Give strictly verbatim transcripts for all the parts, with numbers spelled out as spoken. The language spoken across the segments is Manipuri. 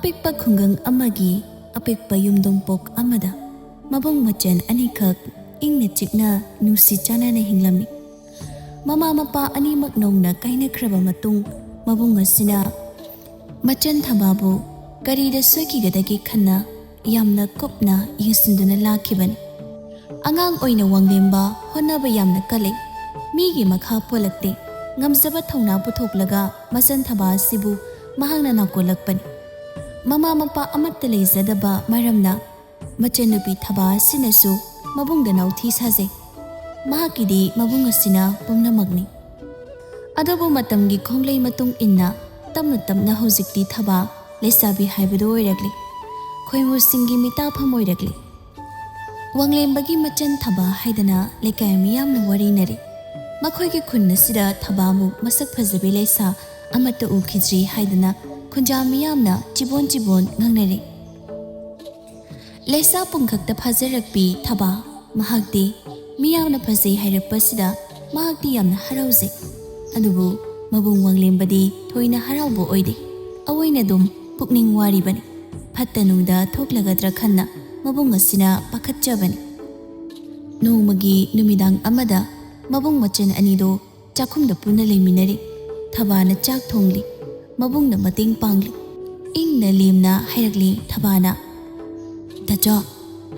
ꯑꯄꯤꯛꯄ ꯈꯨꯡꯒꯪ ꯑꯃꯒꯤ ꯑꯄꯤꯛꯄ ꯌꯨꯝꯗꯣꯡꯄꯣꯛ ꯑꯃꯗ ꯃꯕꯨꯡ ꯃꯆꯟ ꯑꯅꯤꯈꯛ ꯏꯪꯅ ꯆꯤꯛꯅ ꯅꯨꯡꯁꯤ ꯆꯥꯟꯅꯅ ꯍꯤꯡꯂꯝꯃꯤ꯫ ꯃꯃꯥ ꯃꯄꯥ ꯑꯅꯤꯃꯛ ꯅꯧꯅ ꯀꯥꯏꯅꯈ꯭ꯔꯕ ꯃꯇꯨꯡ, ꯃꯕꯨꯡ ꯑꯁꯤꯅ ꯃꯆꯟ ꯊꯕꯥꯕꯨ ꯀꯔꯤꯗ ꯁꯣꯏꯈꯤꯒꯗꯒꯦ ꯈꯟꯅ ꯌꯥꯝꯅ ꯀꯨꯞꯅ ꯌꯦꯡꯁꯤꯟꯗꯨꯅ ꯂꯥꯛꯈꯤꯕꯅꯤ꯫ ꯑꯉꯥꯡ ꯑꯣꯏꯅ ꯋꯥꯡꯂꯦꯝꯕ ꯍꯣꯠꯅꯕ ꯌꯥꯝꯅ ꯀꯜꯂꯤ꯫ ꯃꯤꯒꯤ ꯃꯈꯥ ꯄꯣꯜꯂꯛꯇꯦ꯫ ꯉꯝꯖꯕ ꯊꯧꯅꯥ ꯄꯨꯊꯣꯛꯂꯒ ꯃꯆꯟ ꯊꯕꯥ ꯑꯁꯤꯕꯨ ꯃꯍꯥꯛꯅ ꯅꯥꯀꯣꯜꯂꯛꯄꯅꯤ꯫ ꯃꯃꯥ ꯃꯄꯥ ꯑꯃꯠꯇ ꯂꯩꯖꯗꯕ ꯃꯔꯝꯅ ꯃꯆꯟꯅꯨꯄꯤ ꯊꯕꯥ ꯑꯁꯤꯅꯁꯨ ꯃꯕꯨꯡꯗ ꯅꯥꯎꯊꯤ ꯁꯥꯖꯩ꯫ ꯃꯍꯥꯛꯀꯤꯗꯤ ꯃꯕꯨꯡ ꯑꯁꯤꯅ ꯄꯨꯝꯅꯃꯛꯅꯤ꯫ ꯑꯗꯨꯕꯨ ꯃꯇꯝꯒꯤ ꯈꯣꯡꯂꯩ ꯃꯇꯨꯡ ꯏꯟꯅ ꯇꯞꯅ ꯇꯞꯅ ꯍꯧꯖꯤꯛꯇꯤ ꯊꯕꯥ ꯂꯩꯁꯥꯕꯤ ꯍꯥꯏꯕꯗꯨ ꯑꯣꯏꯔꯛꯂꯤ꯫ ꯈꯣꯏꯃꯨꯁꯤꯡꯒꯤ ꯃꯤꯇꯥꯐꯝ ꯑꯣꯏꯔꯛꯂꯤ꯫ ꯋꯥꯡꯂꯦꯝꯕꯒꯤ ꯃꯆꯟ ꯊꯕꯥ ꯍꯥꯏꯗꯅ ꯂꯩꯀꯥꯏ ꯃꯤꯌꯥꯝꯅ ꯋꯥꯔꯤꯅꯔꯤ꯫ ꯃꯈꯣꯏꯒꯤ ꯈꯨꯟ ꯑꯁꯤꯗ ꯊꯕꯥꯃꯨꯛ ꯃꯁꯛ ꯐꯖꯕꯤ ꯂꯩꯁꯥ ꯑꯃꯠꯇ ꯎꯈꯤꯗ꯭ꯔꯤ ꯍꯥꯏꯗꯅ ꯈꯨꯟꯖꯥ ꯃꯤꯌꯥꯝꯅ ꯆꯤꯕꯣꯟ ꯆꯤꯕꯣꯟ ꯉꯥꯡꯅꯔꯤ꯫ ꯂꯩꯁꯥ ꯄꯨꯡꯈꯛꯇ ꯐꯥꯖꯔꯛꯄꯤ ꯊꯕꯥ ꯃꯍꯥꯛꯇꯤ ꯃꯤꯌꯥꯝꯅ ꯐꯖꯩ ꯍꯥꯏꯔꯛꯄꯁꯤꯗ ꯃꯍꯥꯛꯇꯤ ꯌꯥꯝꯅ ꯍꯔꯥꯎꯖꯩ꯫ ꯑꯗꯨꯕꯨ ꯃꯕꯨꯡ ꯋꯥꯡꯂꯦꯝꯕꯗꯤ ꯊꯣꯏꯅ ꯍꯔꯥꯎꯕ ꯑꯣꯏꯗꯦ꯫ ꯑꯑꯣꯏꯅ ꯑꯗꯨꯝ ꯄꯨꯛꯅꯤꯡ ꯋꯥꯔꯤꯕꯅꯤ꯫ ꯐꯠꯇ ꯅꯨꯡꯗ ꯊꯣꯛꯂꯒꯗ꯭ꯔꯥ ꯈꯟꯅ ꯃꯕꯨꯡ ꯑꯁꯤꯅ ꯄꯥꯈꯠꯆꯕꯅꯤ꯫ ꯅꯣꯡꯃꯒꯤ ꯅꯨꯃꯤꯗꯥꯡ ꯑꯃꯗ ꯃꯕꯨꯡ ꯃꯆꯟ ꯑꯅꯤꯗꯣ ꯆꯥꯛꯈꯨꯝꯗ ꯄꯨꯟꯅ ꯂꯩꯃꯤꯟꯅꯔꯤ꯫ ꯊꯕꯥꯅ ꯆꯥꯛ ꯊꯣꯡꯂꯤ꯫ ꯃꯕꯨꯡꯅ ꯃꯇꯦꯡ ꯄꯥꯡꯂꯤ꯫ ꯏꯪꯅ ꯂꯦꯝꯅ ꯍꯥꯏꯔꯛꯂꯤ ꯊꯕꯥꯅ, "ꯇꯥꯆꯧ,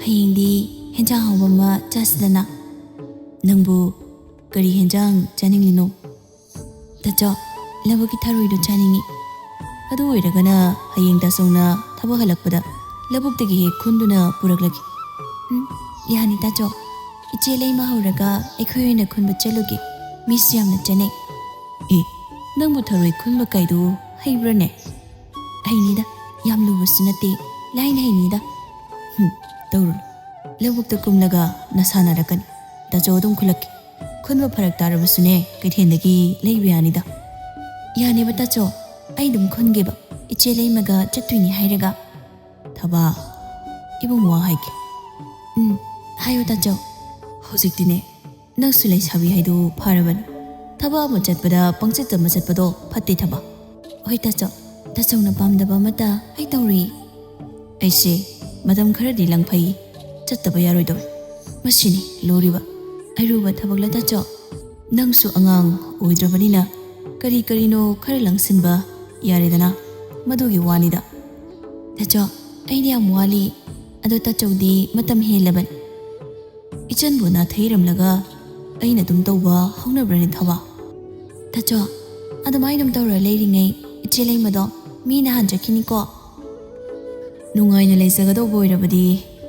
ꯍꯌꯦꯡꯗꯤ ꯍꯦꯟꯖꯥꯡ ꯍꯥꯎꯕ ꯑꯃ ꯆꯥꯁꯤꯗꯅ꯫ ꯅꯪꯕꯨ ꯀꯔꯤ ꯍꯦꯟꯖꯥꯡ ꯆꯥꯅꯤꯡꯂꯤꯅꯣ?" "ꯇꯥꯆꯧ, ꯂꯧꯕꯨꯛꯀꯤ ꯊꯔꯣꯏꯗꯨ ꯆꯥꯅꯤꯡꯏ꯫ ꯑꯗꯨ ꯑꯣꯏꯔꯒꯅ ꯍꯌꯦꯡ ꯇꯥꯆꯧꯅ ꯊꯕꯛ ꯍꯜꯂꯛꯄꯗ ꯂꯧꯕꯨꯛꯇꯒꯤ ꯍꯦꯛ ꯈꯨꯟꯗꯨꯅ ꯄꯨꯔꯛꯂꯒꯦ꯫" "ꯎꯝ, ꯌꯥꯅꯤ ꯇꯥꯆꯧ꯫ ꯏꯆꯦ ꯂꯩꯃ ꯍꯧꯔꯒ ꯑꯩꯈꯣꯏ ꯑꯣꯏꯅ ꯈꯨꯟꯕ ꯆꯠꯂꯨꯒꯦ꯫ ꯃꯤꯁꯨ ꯌꯥꯝꯅ ꯆꯥꯅꯩ꯫" "ꯑꯦ, ꯅꯪꯕꯨ ꯊꯔꯣꯏ ꯈꯨꯟꯕ ꯀꯥꯏꯗꯨ ꯍꯩꯕ꯭ꯔꯅꯦ?" "ꯍꯩꯅꯤꯗ, ꯌꯥꯝ ꯂꯨꯕꯁꯨ ꯅꯠꯇꯦ, ꯂꯥꯏꯅ ꯍꯩꯅꯤꯗ꯫" "ꯍꯨꯝ, ꯇꯧꯔꯨꯅꯨ꯫ ꯂꯧꯕꯨꯛꯇ ꯀꯨꯝꯂꯒ ꯅꯁꯥꯟꯅꯔꯛꯀꯅꯤ꯫ ꯇꯥꯆꯧ ꯑꯗꯨꯝ ꯈꯨꯜꯂꯛꯀꯦ꯫ ꯈꯨꯟꯕ ꯐꯔꯛ ꯇꯥꯔꯕꯁꯨꯅꯦ, ꯀꯩꯊꯦꯜꯗꯒꯤ ꯂꯩꯕ ꯌꯥꯅꯤꯗ꯫" "ꯌꯥꯅꯦꯕ ꯇꯥꯆꯧ, ꯑꯩ ꯑꯗꯨꯝ ꯈꯨꯟꯒꯦꯕ, ꯏꯆꯦ ꯂꯩꯃꯒ ꯆꯠꯇꯣꯏꯅꯤ ꯍꯥꯏꯔꯒ꯫" "ꯊꯕꯥ, ꯏꯕꯨꯡ ꯋꯥ ꯍꯥꯏꯒꯦ꯫" "ꯎꯝ, ꯍꯥꯏꯌꯨ ꯇꯥꯆꯧ꯫" "ꯍꯧꯖꯤꯛꯇꯤꯅꯦ, ꯅꯪꯁꯨ ꯂꯩꯁꯥꯕꯤ ꯍꯥꯏꯗꯨ ꯐꯥꯔꯕꯅꯤ꯫ ꯊꯕꯛ ꯑꯃ ꯆꯠꯄꯗ ꯄꯪꯆꯠꯇ ꯑꯃ ꯆꯠꯄꯗꯣ ꯐꯠꯇꯦ ꯊꯕꯥ꯫" "ꯍꯣꯏ ꯇꯥꯆꯧ, ꯇꯥꯆꯧꯅ ꯄꯥꯝꯗꯕ ꯑꯃꯠꯇ ꯑꯩ ꯇꯧꯔꯣꯏ꯫ ꯑꯩꯁꯦ ꯃꯇꯝ ꯈꯔꯗꯤ ꯂꯪꯐꯩ, ꯆꯠꯇꯕ ꯌꯥꯔꯣꯏꯗꯧꯔꯦ꯫ ꯃꯁꯤꯅꯤ ꯂꯨꯔꯤꯕ ꯑꯔꯨꯕ ꯊꯕꯛꯂ ꯇꯥꯆꯧ? ꯅꯪꯁꯨ ꯑꯉꯥꯡ ꯑꯣꯏꯗ꯭ꯔꯕꯅꯤꯅ ꯀꯔꯤ ꯀꯔꯤꯅꯣ ꯈꯔ ꯂꯪꯁꯤꯟꯕ ꯌꯥꯔꯦꯗꯅ, ꯃꯗꯨꯒꯤ ꯋꯥꯅꯤꯗ꯫ ꯇꯥꯆꯧ, ꯑꯩꯗꯤ ꯌꯥꯝ ꯋꯥꯠꯂꯤ꯫ ꯑꯗꯣ ꯇꯥꯆꯧꯗꯤ ꯃꯇꯝ ꯍꯦꯜꯂꯕꯅꯤ꯫ ꯏꯆꯟꯕꯨ ꯅꯥꯊꯩꯔꯝꯂꯒ ꯑꯩꯅ ꯑꯗꯨꯝ ꯇꯧꯕ ꯍꯧꯅꯕ꯭ꯔꯅꯦ ꯊꯕꯥ? ꯇꯥꯆꯧ, ꯑꯗꯨꯃꯥꯏꯅ ꯑꯗꯨꯝ ꯇꯧꯔ ꯂꯩꯔꯤꯉꯩ ꯏꯆꯦ ꯂꯩꯃꯗꯣ ꯃꯤꯅ ꯍꯥꯟꯖꯈꯤꯅꯤꯀꯣ꯫ ꯅꯨꯡꯉꯥꯏꯅ ꯂꯩꯖꯒꯗꯧꯕ ꯑꯣꯏꯔꯕꯗꯤ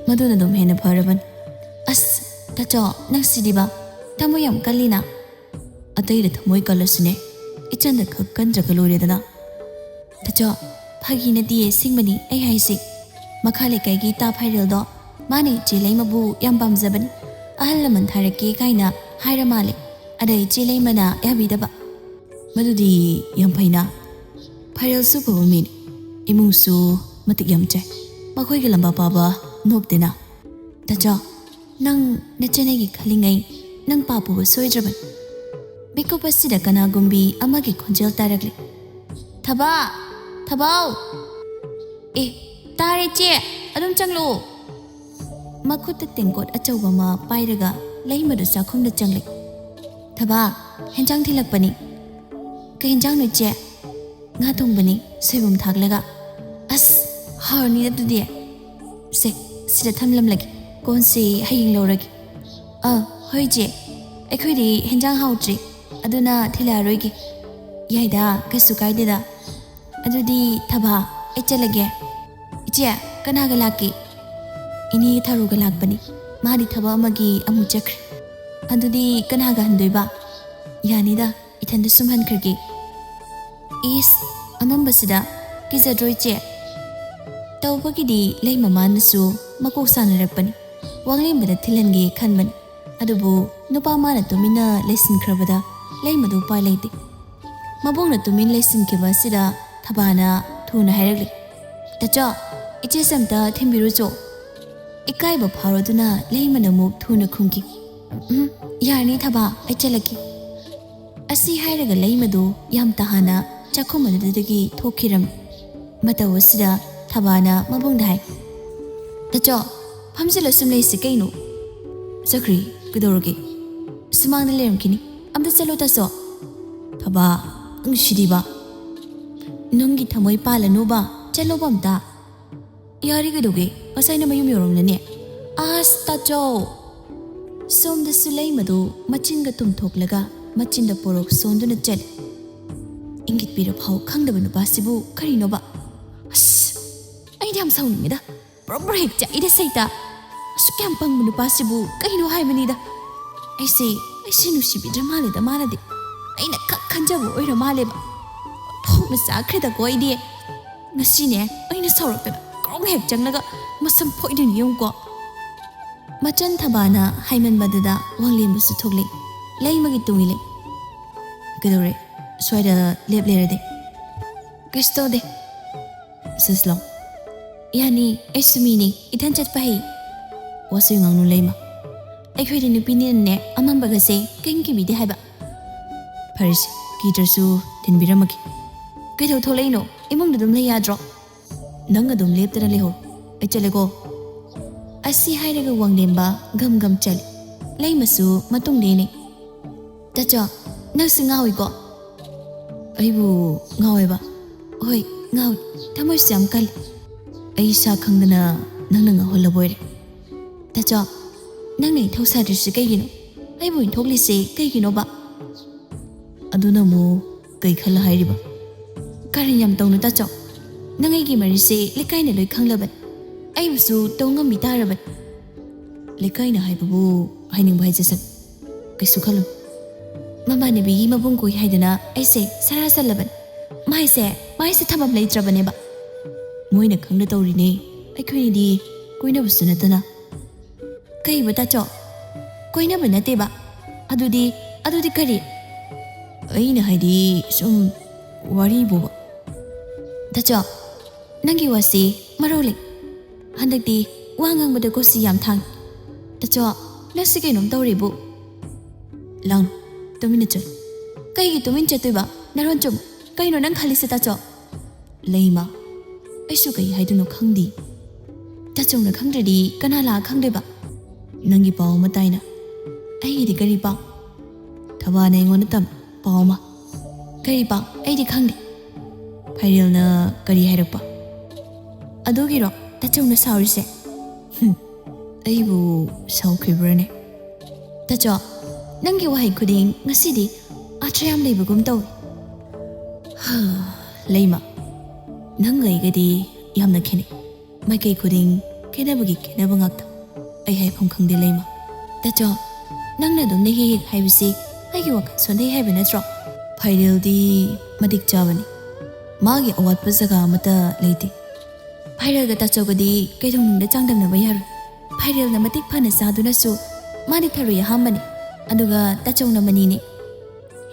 ꯃꯗꯨꯅ ꯑꯗꯨꯝ ꯍꯦꯟꯅ ꯐꯔꯕꯅꯤ꯫ ꯑꯁ, ꯇꯥꯆꯧ, ꯅꯪ ꯁꯤꯗꯤꯕ ꯊꯃꯣꯏ ꯌꯥꯝ ꯀꯜꯂꯤꯅ꯫ ꯑꯇꯩꯗ ꯊꯃꯣꯏ ꯀꯜꯂꯁꯨꯅꯦ, ꯏꯆꯟꯗ ꯈꯛ ꯀꯟꯗ꯭ꯔꯒ ꯂꯣꯏꯔꯦꯗꯅ꯫ ꯇꯥꯆꯧ, ꯐꯥꯒꯤ ꯅꯠꯇꯤꯌꯦ, ꯑꯁꯦꯡꯕꯅꯤ ꯑꯩ ꯍꯥꯏꯁꯦ꯫ ꯃꯈꯥ ꯂꯩꯀꯥꯏꯒꯤ ꯏꯇꯥ ꯐꯥꯏꯔꯦꯜꯗꯣ ꯃꯥꯅ ꯏꯆꯦ ꯂꯩꯃꯕꯨ ꯌꯥꯝ ꯄꯥꯝꯖꯕꯅꯤ꯫ ꯑꯍꯜ ꯂꯃꯟ ꯊꯥꯔꯛꯀꯦ ꯀꯥꯏꯅ ꯍꯥꯏꯔ ꯃꯥꯜꯂꯦ꯫ ꯑꯗ ꯏꯆꯦ ꯂꯩꯃꯅ ꯌꯥꯕꯤꯗꯕ꯫ ꯃꯗꯨꯗꯤ ꯌꯥꯝ ꯐꯩꯅ꯫ ꯐꯥꯏꯔꯦꯜꯁꯨ ꯐꯕ ꯃꯤꯅꯤ꯫ ꯏꯃꯨꯡꯁꯨ ꯃꯇꯤꯛ ꯌꯥꯝ ꯆꯥꯏ꯫ ꯃꯈꯣꯏꯒꯤ ꯂꯝꯕꯥ ꯄꯥꯕ ꯅꯣꯞꯇꯦꯅ꯫ ꯇꯥꯆꯧ, ꯅꯪ ꯅꯆꯦꯅꯩꯒꯤ ꯈꯜꯂꯤꯉꯩ ꯅꯪ ꯄꯥ ꯄꯨꯕ ꯁꯣꯏꯗ꯭ꯔꯕꯅꯤ꯫ ꯃꯤꯀꯨꯞ ꯑꯁꯤꯗ ꯀꯅꯥꯒꯨꯝꯕꯤ ꯑꯃꯒꯤ ꯈꯣꯟꯖꯦꯜ ꯇꯥꯔꯛꯂꯤ꯫ ꯊꯕꯥ! ꯊꯕꯥꯎ! ꯑꯦ, ꯇꯥꯔꯦ ꯆꯦ, ꯑꯗꯨꯝ ꯆꯪꯂꯛꯑꯣ꯫ ꯃꯈꯨꯠꯇ ꯇꯦꯡꯀꯣꯠ ꯑꯆꯧꯕ ꯑꯃ ꯄꯥꯏꯔꯒ ꯂꯩꯃꯗꯨ ꯆꯥꯛꯈꯨꯝꯗ ꯆꯪꯂꯛꯏ꯫ ꯊꯕꯥ, ꯍꯦꯟꯖꯥꯡ ꯊꯤꯜꯂꯛꯄꯅꯤ꯫ ꯀꯩ ꯍꯦꯟꯖꯥꯡꯅꯣ ꯏꯆꯦ? ꯉꯥ ꯊꯣꯡꯕꯅꯤ, ꯁꯣꯏꯕꯨꯝ ꯊꯥꯛꯂꯒ꯫ ꯑꯁ, ꯍꯥꯎꯔꯅꯤꯗ ꯑꯗꯨꯗꯤ꯫ ꯁꯦ, ꯁꯤꯗ ꯊꯝꯂꯝꯂꯒꯦ, ꯀꯣꯟꯁꯦ ꯍꯌꯦꯡ ꯂꯧꯔꯒꯦ꯫ ꯑ, ꯍꯣꯏ ꯏꯆꯦ, ꯑꯩꯈꯣꯏꯗꯤ ꯍꯦꯟꯖꯥꯡ ꯍꯥꯎꯇ꯭ꯔꯤ, ꯑꯗꯨꯅ ꯊꯤꯜꯂꯛꯑꯔꯣꯏꯒꯦ꯫ ꯌꯥꯏꯗ, ꯀꯩꯁꯨ ꯀꯥꯏꯗꯦꯗ꯫ ꯑꯗꯨꯗꯤ ꯊꯕꯥ, ꯑꯩ ꯆꯠꯂꯒꯦ꯫ ꯏꯆꯦ, ꯀꯅꯥꯒ ꯂꯥꯛꯀꯦ? ꯏꯅꯦ ꯊꯔꯨꯒ ꯂꯥꯛꯄꯅꯤ꯫ ꯃꯥꯗꯤ ꯊꯕꯛ ꯑꯃꯒꯤ ꯑꯃꯨꯛ ꯆꯠꯈ꯭ꯔꯦ꯫ ꯑꯗꯨꯗꯤ ꯀꯅꯥꯒ ꯍꯟꯗꯣꯏꯕ? ꯌꯥꯅꯤꯗ, ꯏꯊꯟꯗ ꯁꯨꯝ ꯍꯟꯈ꯭ꯔꯒꯦ꯫ ꯏꯁ, ꯑꯃꯝꯕꯁꯤꯗ ꯀꯤꯖꯗ꯭ꯔꯣ ꯏꯆꯦ? ꯇꯧꯕꯒꯤꯗꯤ ꯂꯩ ꯃꯃꯥꯅꯁꯨ ꯃꯀꯣꯛ ꯁꯥꯟꯅꯔꯛꯄꯅꯤ꯫ ꯋꯥꯡꯂꯦꯝꯕꯗ ꯊꯤꯜꯍꯟꯒꯦ ꯈꯟꯕꯅꯤ꯫ ꯑꯗꯨꯕꯨ ꯅꯨꯄꯥ ꯃꯥꯅ ꯇꯨꯃꯤꯟꯅ ꯂꯩꯁꯤꯟꯈ꯭ꯔꯕꯗ ꯂꯩꯃꯗꯨ ꯎꯄꯥꯏ ꯂꯩꯇꯦ꯫ ꯃꯕꯣꯛꯅ ꯇꯨꯃꯤꯟ ꯂꯩꯁꯤꯟꯈꯤꯕ ꯑꯁꯤꯗ ꯊꯕꯥꯅ ꯊꯨꯅ ꯍꯥꯏꯔꯛꯂꯤ, "ꯇꯥꯆꯧ, ꯏꯆꯦꯁꯦ ꯑꯝꯇ ꯊꯤꯟꯕꯤꯔꯨꯆꯣ꯫" ꯏꯀꯥꯏꯕ ꯐꯥꯎꯔꯗꯨꯅ ꯂꯩꯃꯅ ꯑꯃꯨꯛ ꯊꯨꯅ ꯈꯨꯝꯈꯤ, "ꯎꯝ, ꯌꯥꯔꯅꯤ ꯊꯕꯥ, ꯑꯩ ꯆꯠꯂꯒꯦ꯫" ꯑꯁꯤ ꯍꯥꯏꯔꯒ ꯂꯩꯃꯗꯨ ꯌꯥꯝ ꯇꯥꯍꯟꯅ ꯆꯥꯛꯈꯨꯝ ꯑꯗꯨꯗꯒꯤ ꯊꯣꯛꯈꯤꯔꯝꯃꯤ꯫ ꯃꯇꯧ ꯑꯁꯤꯗ ꯊꯕꯥꯅ ꯃꯕꯨꯡꯗ ꯍꯥꯏ, "ꯇꯥꯆꯧ, ꯐꯝꯖꯤꯜꯂ ꯁꯨꯝ ꯂꯩꯁꯤ ꯀꯩꯅꯣ?" "ꯆꯠꯈ꯭ꯔꯤ, ꯀꯩꯗꯧꯔꯒꯦ? ꯁꯨꯃꯥꯡꯗ ꯂꯩꯔꯝꯈꯤꯅꯤ, ꯑꯝꯇ ꯆꯠꯂꯣ ꯇꯥꯆꯧ꯫" "ꯊꯕꯥ, ꯅꯪ ꯁꯤꯗꯤꯕ꯫ ꯅꯪꯒꯤ ꯊꯃꯣꯏ ꯄꯥꯜꯂꯅꯨꯕ, ꯆꯠꯂꯣꯕ ꯑꯝꯇ꯫" "ꯌꯥꯔꯦ ꯀꯩꯗꯧꯒꯦ, ꯉꯁꯥꯏꯅ ꯃꯌꯨꯝ ꯌꯧꯔꯝꯂꯅꯤ꯫" "ꯑꯁ ꯇꯥꯆꯧ!" ꯁꯣꯝꯗꯁꯨ ꯂꯩꯃꯗꯨ ꯃꯆꯤꯟꯒ ꯇꯨꯝꯊꯣꯛꯂꯒ ꯃꯆꯤꯟꯗ ꯄꯣꯔꯣꯛ ꯁꯣꯟꯗꯨꯅ ꯆꯠꯂꯤ꯫ ꯏꯪꯒꯤꯠ ꯄꯤꯔ ꯐꯥꯎ ꯈꯪꯗꯕ ꯅꯨꯄꯥꯁꯤꯕꯨ ꯀꯔꯤꯅꯣꯕ? ꯑꯁ, ꯑꯩꯗꯤ ꯌꯥꯝ ꯁꯥꯎꯅꯤꯡꯉꯤꯗ꯫ ꯕ꯭ꯔꯣ ꯕ꯭ꯔꯣ ꯍꯦꯛ ꯆꯥꯛꯏꯗ ꯁꯩꯇ꯫ ꯑꯁꯨꯛ ꯌꯥꯝ ꯄꯪꯕ ꯅꯨꯄꯥꯁꯤꯕꯨ ꯀꯩꯅꯣ ꯍꯥꯏꯕꯅꯤꯗ꯫ ꯑꯩꯁꯦ, ꯑꯩꯁꯦ ꯅꯨꯡꯁꯤꯕꯤꯗ꯭ꯔ ꯃꯥꯜꯂꯦꯗ ꯃꯥꯅꯗꯤ꯫ ꯑꯩꯅ ꯈꯛ ꯈꯟꯖꯕ ꯑꯣꯏꯔ ꯃꯥꯜꯂꯦꯕ꯫ ꯊꯣꯛꯅ ꯆꯥꯈ꯭ꯔꯦꯗꯀꯣ ꯑꯩꯗꯤ꯫ ꯉꯁꯤꯅꯦ, ꯑꯩꯅ ꯁꯥꯎꯔꯛꯇꯅ ꯀ꯭ꯔꯣꯡ ꯍꯦꯛ ꯆꯪꯂꯒ ꯃꯁꯝ ꯐꯣꯏꯗꯣꯏꯅꯤ ꯌꯦꯡꯉꯨꯀꯣ꯫ ꯃꯆꯟ ꯊꯕꯥꯅ ꯍꯥꯏꯃꯟꯕꯗꯨꯗ ꯋꯥꯡꯂꯦꯟꯕꯁꯨ ꯊꯣꯛꯂꯛꯏ꯫ ꯂꯩꯃꯒꯤ ꯇꯨꯡ ꯏꯜꯂꯤ꯫ "ꯀꯩꯗꯧꯔꯦ? ꯁ꯭ꯋꯥꯏꯗ ꯂꯦꯞ ꯂꯩꯔꯗꯤ?" "ꯀꯩꯁꯨ ꯇꯧꯗꯦ꯫ ꯁꯤꯁꯂꯣ, ꯌꯥꯅꯤ, ꯑꯩꯁꯨ ꯃꯤꯅꯤ, ꯏꯊꯟ ꯆꯠꯄ ꯍꯩ꯫" "ꯋꯥꯁꯨ ꯉꯥꯡꯅꯨ ꯂꯩꯃ꯫ ꯑꯩꯈꯣꯏꯗꯤ ꯅꯨꯄꯤꯅꯤꯅꯅꯦ, ꯑꯃꯝꯕꯒꯁꯦ ꯀꯩꯝ ꯀꯤꯕꯤꯗꯦ ꯍꯥꯏꯕ꯫" "ꯐꯔꯦꯁꯦ, ꯀꯤꯗ꯭ꯔꯁꯨ ꯊꯤꯟꯕꯤꯔꯝꯃꯒꯦ꯫" "ꯀꯩꯗꯧ ꯊꯣꯛꯂꯛꯏꯅꯣ? ꯏꯃꯨꯡꯗ ꯑꯗꯨꯝ ꯂꯩ ꯌꯥꯗ꯭ꯔꯣ?" "ꯅꯪ ꯑꯗꯨꯝ ꯂꯦꯞꯇꯅ ꯂꯩꯍꯧ, ꯑꯩ ꯆꯠꯂꯦꯀꯣ꯫" ꯑꯁꯤ ꯍꯥꯏꯔꯒ ꯋꯥꯡꯂꯦꯝꯕ ꯒꯝ ꯒꯝ ꯆꯠꯂꯤ꯫ ꯂꯩꯃꯁꯨ ꯃꯇꯨꯡꯗ ꯏꯅꯩ꯫ "ꯇꯥꯆꯧ, ꯅꯪꯁꯨ ꯉꯥꯎꯏꯀꯣ?" "ꯑꯩꯕꯨ ꯉꯥꯎꯋꯦꯕ?" "ꯍꯣꯏ, ꯉꯥꯎꯏ꯫ ꯊꯃꯣꯏꯁꯨ ꯌꯥꯝ ꯀꯜꯂꯤ꯫ ꯑꯩ ꯏꯁꯥ ꯈꯪꯗꯅ ꯅꯪꯅ ꯉꯥꯎꯍꯜꯂꯕ ꯑꯣꯏꯔꯦ꯫" "ꯇꯥꯆꯧ, ꯅꯪꯅ ꯏꯊꯧ ꯁꯥꯗ꯭ꯔꯤꯁꯤ ꯀꯩꯒꯤꯅꯣ? ꯑꯩꯕꯨ ꯏꯟꯊꯣꯛꯂꯤꯁꯤ ꯀꯩꯒꯤꯅꯣꯕ?" "ꯑꯗꯨꯅ ꯑꯃꯨꯛ ꯀꯩ ꯈꯜꯂ ꯍꯥꯏꯔꯤꯕ?" "ꯀꯔꯟ ꯌꯥꯝ ꯇꯧꯅꯨ ꯇꯥꯆꯧ꯫ ꯅꯪ ꯑꯩꯒꯤ ꯃꯔꯤꯁꯦ ꯂꯩꯀꯥꯏꯅ ꯂꯣꯏ ꯈꯪꯂꯕꯅꯤ꯫ ꯑꯩꯕꯨꯁꯨ ꯇꯧ ꯉꯝꯃꯤ ꯇꯥꯔꯕꯅꯤ꯫" "ꯂꯩꯀꯥꯏꯅ ꯍꯥꯏꯕꯕꯨ ꯍꯥꯏꯅꯤꯡꯕ ꯍꯥꯏꯖꯁꯅꯨ꯫ ꯀꯩꯁꯨ ꯈꯜꯂꯨ꯫ ꯃꯃꯥꯟꯅꯕꯤꯒꯤ ꯃꯕꯨꯡ ꯀꯣꯏ ꯍꯥꯏꯗꯅ ꯑꯩꯁꯦ ꯁꯔꯥ ꯁꯜꯂꯕꯅꯤ꯫ ꯃꯥꯏꯁꯦ, ꯃꯥꯏꯁꯦ ꯊꯝꯐꯝ ꯂꯩꯇ꯭ꯔꯕꯅꯦꯕ꯫ ꯃꯣꯏꯅ ꯈꯪꯅ ꯇꯧꯔꯤꯅꯦ꯫ ꯑꯩꯈꯣꯏꯅꯤꯗꯤ ꯀꯣꯏꯅꯕꯁꯨ ꯅꯠꯇꯅ꯫" "ꯀꯩꯕ ꯇꯥꯆꯧ? ꯀꯣꯏꯅꯕ ꯅꯠꯇꯦꯕ? ꯑꯗꯨꯗꯤ, ꯑꯗꯨꯗꯤ ꯀꯔꯤ?" "ꯑꯩꯅ ꯍꯥꯏꯗꯤ ꯁꯨꯝ ꯋꯥꯔꯤꯕꯨꯕ꯫" "ꯇꯥꯆꯧ, ꯅꯪꯒꯤ ꯋꯥꯁꯤ ꯃꯔꯧ ꯂꯩ꯫ ꯍꯟꯗꯛꯇꯤ ꯋꯥ ꯉꯥꯡꯕꯗ ꯀꯣꯆꯤ ꯌꯥꯝ ꯊꯥꯡꯏ꯫ ꯇꯥꯆꯧ, ꯅꯪꯁꯤ ꯀꯩꯅꯣꯝ ꯇꯧꯔꯦꯕꯨ꯫" "ꯂꯥꯡꯅꯨ, ꯇꯨꯃꯤꯟꯅ ꯆꯠꯂꯨ꯫" "ꯀꯩꯒꯤ ꯇꯨꯃꯤꯟ ꯆꯠꯇꯣꯏꯕ? ꯅꯔꯣꯟ ꯆꯨꯝ꯫ ꯀꯩꯅꯣ ꯅꯪ ꯈꯜꯂꯤꯁꯦ ꯇꯥꯆꯧ?" "ꯂꯩꯃ, ꯑꯩꯁꯨ ꯀꯩ ꯍꯥꯏꯗꯣꯏꯅꯣ ꯈꯪꯗꯦ꯫ ꯇꯥꯆꯧꯅ ꯈꯪꯗ꯭ꯔꯗꯤ ꯀꯅꯥ ꯂꯥꯛꯑ ꯈꯪꯗꯣꯏꯕ? ꯅꯪꯒꯤ ꯄꯥꯎ ꯑꯃ ꯇꯥꯏꯅ꯫ ꯑꯩꯒꯤꯗꯤ ꯀꯔꯤ ꯄꯥꯎ? ꯊꯕꯥꯅ ꯑꯩꯉꯣꯟꯗ ꯇꯝ ꯄꯥꯎ ꯑꯃ꯫ ꯀꯔꯤ ꯄꯥꯎ? ꯑꯩꯗꯤ ꯈꯪꯗꯦ꯫ ꯐꯥꯏꯔꯦꯜꯅ ꯀꯔꯤ ꯍꯥꯏꯔꯛꯄ? ꯑꯗꯨꯒꯤꯔꯣ ꯇꯥꯆꯧꯅ ꯁꯥꯎꯔꯤꯁꯦ? ꯍꯨꯝ, ꯑꯩꯕꯨ ꯁꯥꯎꯈꯤꯕ꯭ꯔꯅꯦ? ꯇꯥꯆꯧ, ꯅꯪꯒꯤ ꯋꯥꯍꯩ ꯈꯨꯗꯤꯡ ꯉꯁꯤꯗꯤ ꯑꯥꯔꯊ ꯌꯥꯝ ꯂꯩꯕꯒꯨꯝ ꯇꯧꯏ꯫ ꯍꯥ, ꯂꯩꯃ, ꯅꯪꯒ ꯑꯩꯒꯗꯤ ꯌꯥꯝꯅ ꯈꯦꯠꯅꯩ꯫ ꯃꯥꯏꯀꯩ ꯈꯨꯗꯤꯡ ꯈꯦꯠꯅꯕꯒꯤ ꯈꯦꯠꯅꯕ ꯉꯥꯛꯇ꯫ ꯑꯩ ꯍꯥꯏꯐꯝ ꯈꯪꯗꯦ ꯂꯩꯃ꯫ ꯇꯥꯆꯧ, ꯅꯪꯅ ꯑꯗꯨꯝꯅ ꯍꯦꯛ ꯍꯦꯛ ꯍꯥꯏꯕꯁꯤ ꯑꯩꯒꯤ ꯋꯥꯈꯜ ꯁꯣꯟꯊꯩ ꯍꯥꯏꯕ ꯅꯠꯇ꯭ꯔꯣ? ꯐꯥꯏꯔꯦꯜꯗꯤ ꯃꯇꯤꯛ ꯆꯥꯕꯅꯤ꯫ ꯃꯥꯒꯤ ꯑꯋꯥꯠꯄ ꯖꯒꯥ ꯑꯃꯠꯇ ꯂꯩꯇꯦ꯫ ꯐꯥꯏꯔꯦꯜꯒ ꯇꯥꯆꯧꯒꯗꯤ ꯀꯩꯗꯧꯅꯨꯡꯗ ꯆꯥꯡꯗꯝꯅꯕ ꯌꯥꯔꯣꯏ꯫ ꯐꯥꯏꯔꯦꯜꯅ ꯃꯇꯤꯛ ꯐꯅ ꯆꯥꯗꯨꯅꯁꯨ ꯃꯥꯗꯤ ꯊꯔꯣꯏ ꯑꯍꯥꯝꯕꯅꯤ, ꯑꯗꯨꯒ ꯇꯥꯆꯧꯅ ꯃꯅꯤꯅꯤ꯫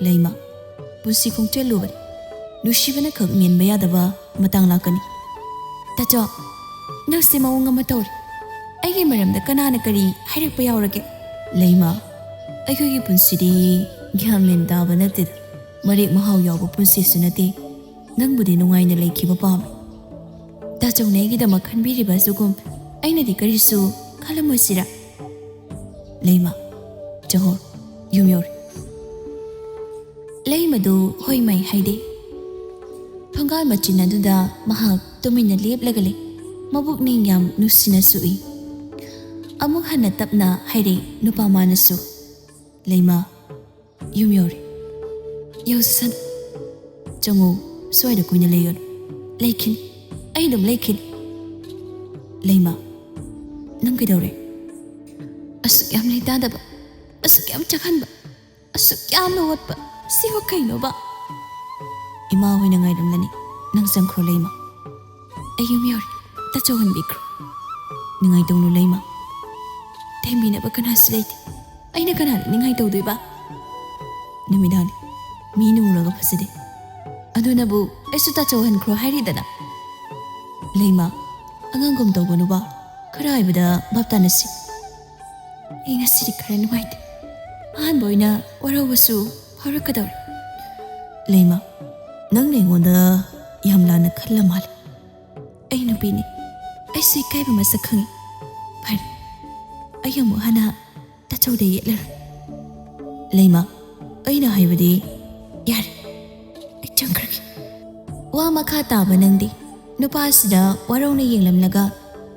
ꯂꯩꯃ, ꯄꯨꯟꯁꯤ ꯈꯣꯡꯆꯠ ꯂꯨꯕꯅꯤ꯫ ꯅꯨꯡꯁꯤꯕꯅ ꯈꯛ ꯃꯦꯟꯕ ꯌꯥꯗꯕ ꯃꯇꯥꯡ ꯂꯥꯛꯀꯅꯤ꯫ ꯇꯥꯆꯧ, ꯅꯪꯁꯦ ꯃꯑꯣꯡ ꯑꯃ ꯇꯧꯔꯦ꯫ ꯑꯩꯒꯤ ꯃꯔꯝꯗ ꯀꯅꯥꯅ ꯀꯔꯤ ꯍꯥꯏꯔꯛꯄ ꯌꯥꯎꯔꯒꯦ? ꯂꯩꯃ, ꯑꯩꯈꯣꯏꯒꯤ ꯄꯨꯟꯁꯤꯗꯤ ꯒ꯭ꯌꯥꯟ ꯃꯦꯟ ꯇꯥꯕ ꯅꯠꯇꯦꯗ꯫ ꯃꯔꯦꯛ ꯃꯍꯥꯎ ꯌꯥꯎꯕ ꯄꯨꯟꯁꯤꯁꯨ ꯅꯠꯇꯦ꯫ ꯅꯪꯕꯨꯗꯤ ꯅꯨꯡꯉꯥꯏꯅ ꯂꯩꯈꯤꯕ ꯄꯥꯝꯃꯤ꯫ ꯇꯥꯆꯧꯅ ꯑꯩꯒꯤꯗꯃꯛ ꯈꯟꯕꯤꯔꯤꯕ ꯑꯁꯤꯒꯨꯝ ꯑꯩꯅꯗꯤ ꯀꯔꯤꯁꯨ ꯈꯜꯂꯝꯃꯣꯏꯁꯤꯔꯥ? ꯂꯩꯃ, ꯆꯪꯉꯣ, ꯌꯨꯝ ꯌꯧꯔꯦ꯫ ꯂꯩꯃꯗꯨ ꯍꯣꯏ ꯃꯥꯏ ꯍꯥꯏꯗꯦ꯫ ꯊꯣꯡꯒꯥꯜ ꯃꯆꯤꯟ ꯑꯗꯨꯗ ꯃꯍꯥꯛ ꯇꯨꯃꯤꯟꯅ ꯂꯦꯞꯂꯒ ꯂꯩ꯫ ꯃꯕꯨꯛꯅꯤꯡ ꯌꯥꯝ ꯅꯨꯡꯁꯤꯅꯁꯨ ꯎꯏ꯫ ꯑꯃꯨꯛ ꯍꯟꯅ ꯇꯞꯅ ꯍꯥꯏꯔꯦ ꯅꯨꯄꯥ ꯃꯥꯅꯁꯨ, "ꯂꯩꯃ, ꯌꯨꯝ ꯌꯧꯔꯦ꯫ ꯌꯧꯁꯁꯅꯨ꯫ ꯆꯪꯉꯨ, ꯁ꯭ꯋꯥꯏꯗ ꯀꯨꯏꯅ ꯂꯩꯒꯅꯨ꯫ ꯂꯩꯈꯤꯅꯤ꯫ ꯑꯩ ꯑꯗꯨꯝ ꯂꯩꯈꯤꯅꯤ꯫" "ꯂꯩꯃ, ꯅꯪ ꯀꯩꯗꯧꯔꯦ? ꯑꯁꯨꯛ ꯌꯥꯝ ꯂꯩꯇꯥꯗꯕ, ꯑꯁꯨꯛ ꯌꯥꯝ ꯆꯥꯛꯍꯟꯕ, ꯑꯁꯨꯛ ꯌꯥꯝꯅ ꯑꯣꯠꯄ, ꯁꯤꯕꯨ ꯀꯩꯅꯣꯕ?" "ꯏꯃꯥ ꯍꯣꯏꯅ ꯉꯥꯏꯔꯝꯂꯅꯤ꯫ ꯅꯪ ꯆꯪꯈ꯭ꯔꯣ ꯂꯩꯃ꯫ ꯑꯩ ꯌꯨꯝ ꯌꯧꯔꯦ꯫ ꯇꯥꯆꯧꯍꯟꯕꯤꯈ꯭ꯔꯣ꯫" "ꯅꯤꯡꯉꯥꯏ ꯇꯧꯅꯨ ꯂꯩꯃ꯫ ꯊꯦꯝꯕꯤꯅꯕ ꯀꯅꯥꯁꯨ ꯂꯩꯇꯦ꯫ ꯑꯩꯅ ꯀꯅꯥꯗ ꯅꯤꯡꯉꯥꯏ ꯇꯧꯗꯣꯏꯕ? ꯅꯨꯃꯤꯗꯥꯡꯅꯤ꯫ ꯃꯤ ꯅꯨꯡꯉꯨꯔꯒ ꯐꯖꯗꯦ꯫ ꯑꯗꯨꯅꯕꯨ ꯑꯩꯁꯨ ꯇꯥꯆꯧꯍꯟꯈ꯭ꯔꯣ ꯍꯥꯏꯔꯤꯗꯅ꯫" "ꯂꯩꯃ, ꯑꯉꯥꯡꯒꯨꯝ ꯇꯧꯒꯅꯨꯕ꯫ ꯈꯔ ꯍꯥꯏꯕꯗ ꯚꯥꯞ ꯇꯥꯅꯁꯤ꯫" "ꯑꯩ ꯉꯁꯤꯗꯤ ꯈꯔ ꯅꯨꯡꯉꯥꯏꯇꯦ꯫ ꯑꯍꯥꯟꯕ ꯑꯣꯏꯅ ꯋꯥꯔꯧꯕꯁꯨ ꯐꯥꯎꯔꯛꯀꯗꯧꯔꯦ꯫" "ꯂꯩꯃ, ꯅꯪꯅ ꯑꯩꯉꯣꯟꯗ ꯌꯥꯝ ꯂꯥꯟꯅ ꯈꯜꯂ ꯃꯥꯜꯂꯦ꯫ ꯑꯩ ꯅꯨꯄꯤꯅꯤ꯫ ꯑꯩꯁꯨ ꯏꯀꯥꯏꯕ ꯃꯁꯛ ꯈꯪꯉꯤ꯫ ꯐꯔꯦ, ꯑꯩ ꯑꯃꯨꯛ ꯍꯟꯅ ꯇꯥꯆꯧꯗ ꯌꯦꯠꯂꯔꯣꯏ꯫ ꯂꯩꯃ, ꯑꯩꯅ ꯍꯥꯏꯕꯗꯤ, ꯌꯥꯔꯦ, ꯑꯩ ꯆꯪꯈ꯭ꯔꯒꯦ꯫ ꯋꯥ ꯃꯈꯥ ꯇꯥꯕ ꯅꯪꯗꯦ꯫ ꯅꯨꯄꯥꯁꯤꯗ ꯋꯥꯔꯧꯅ ꯌꯦꯡꯂꯝꯂꯒ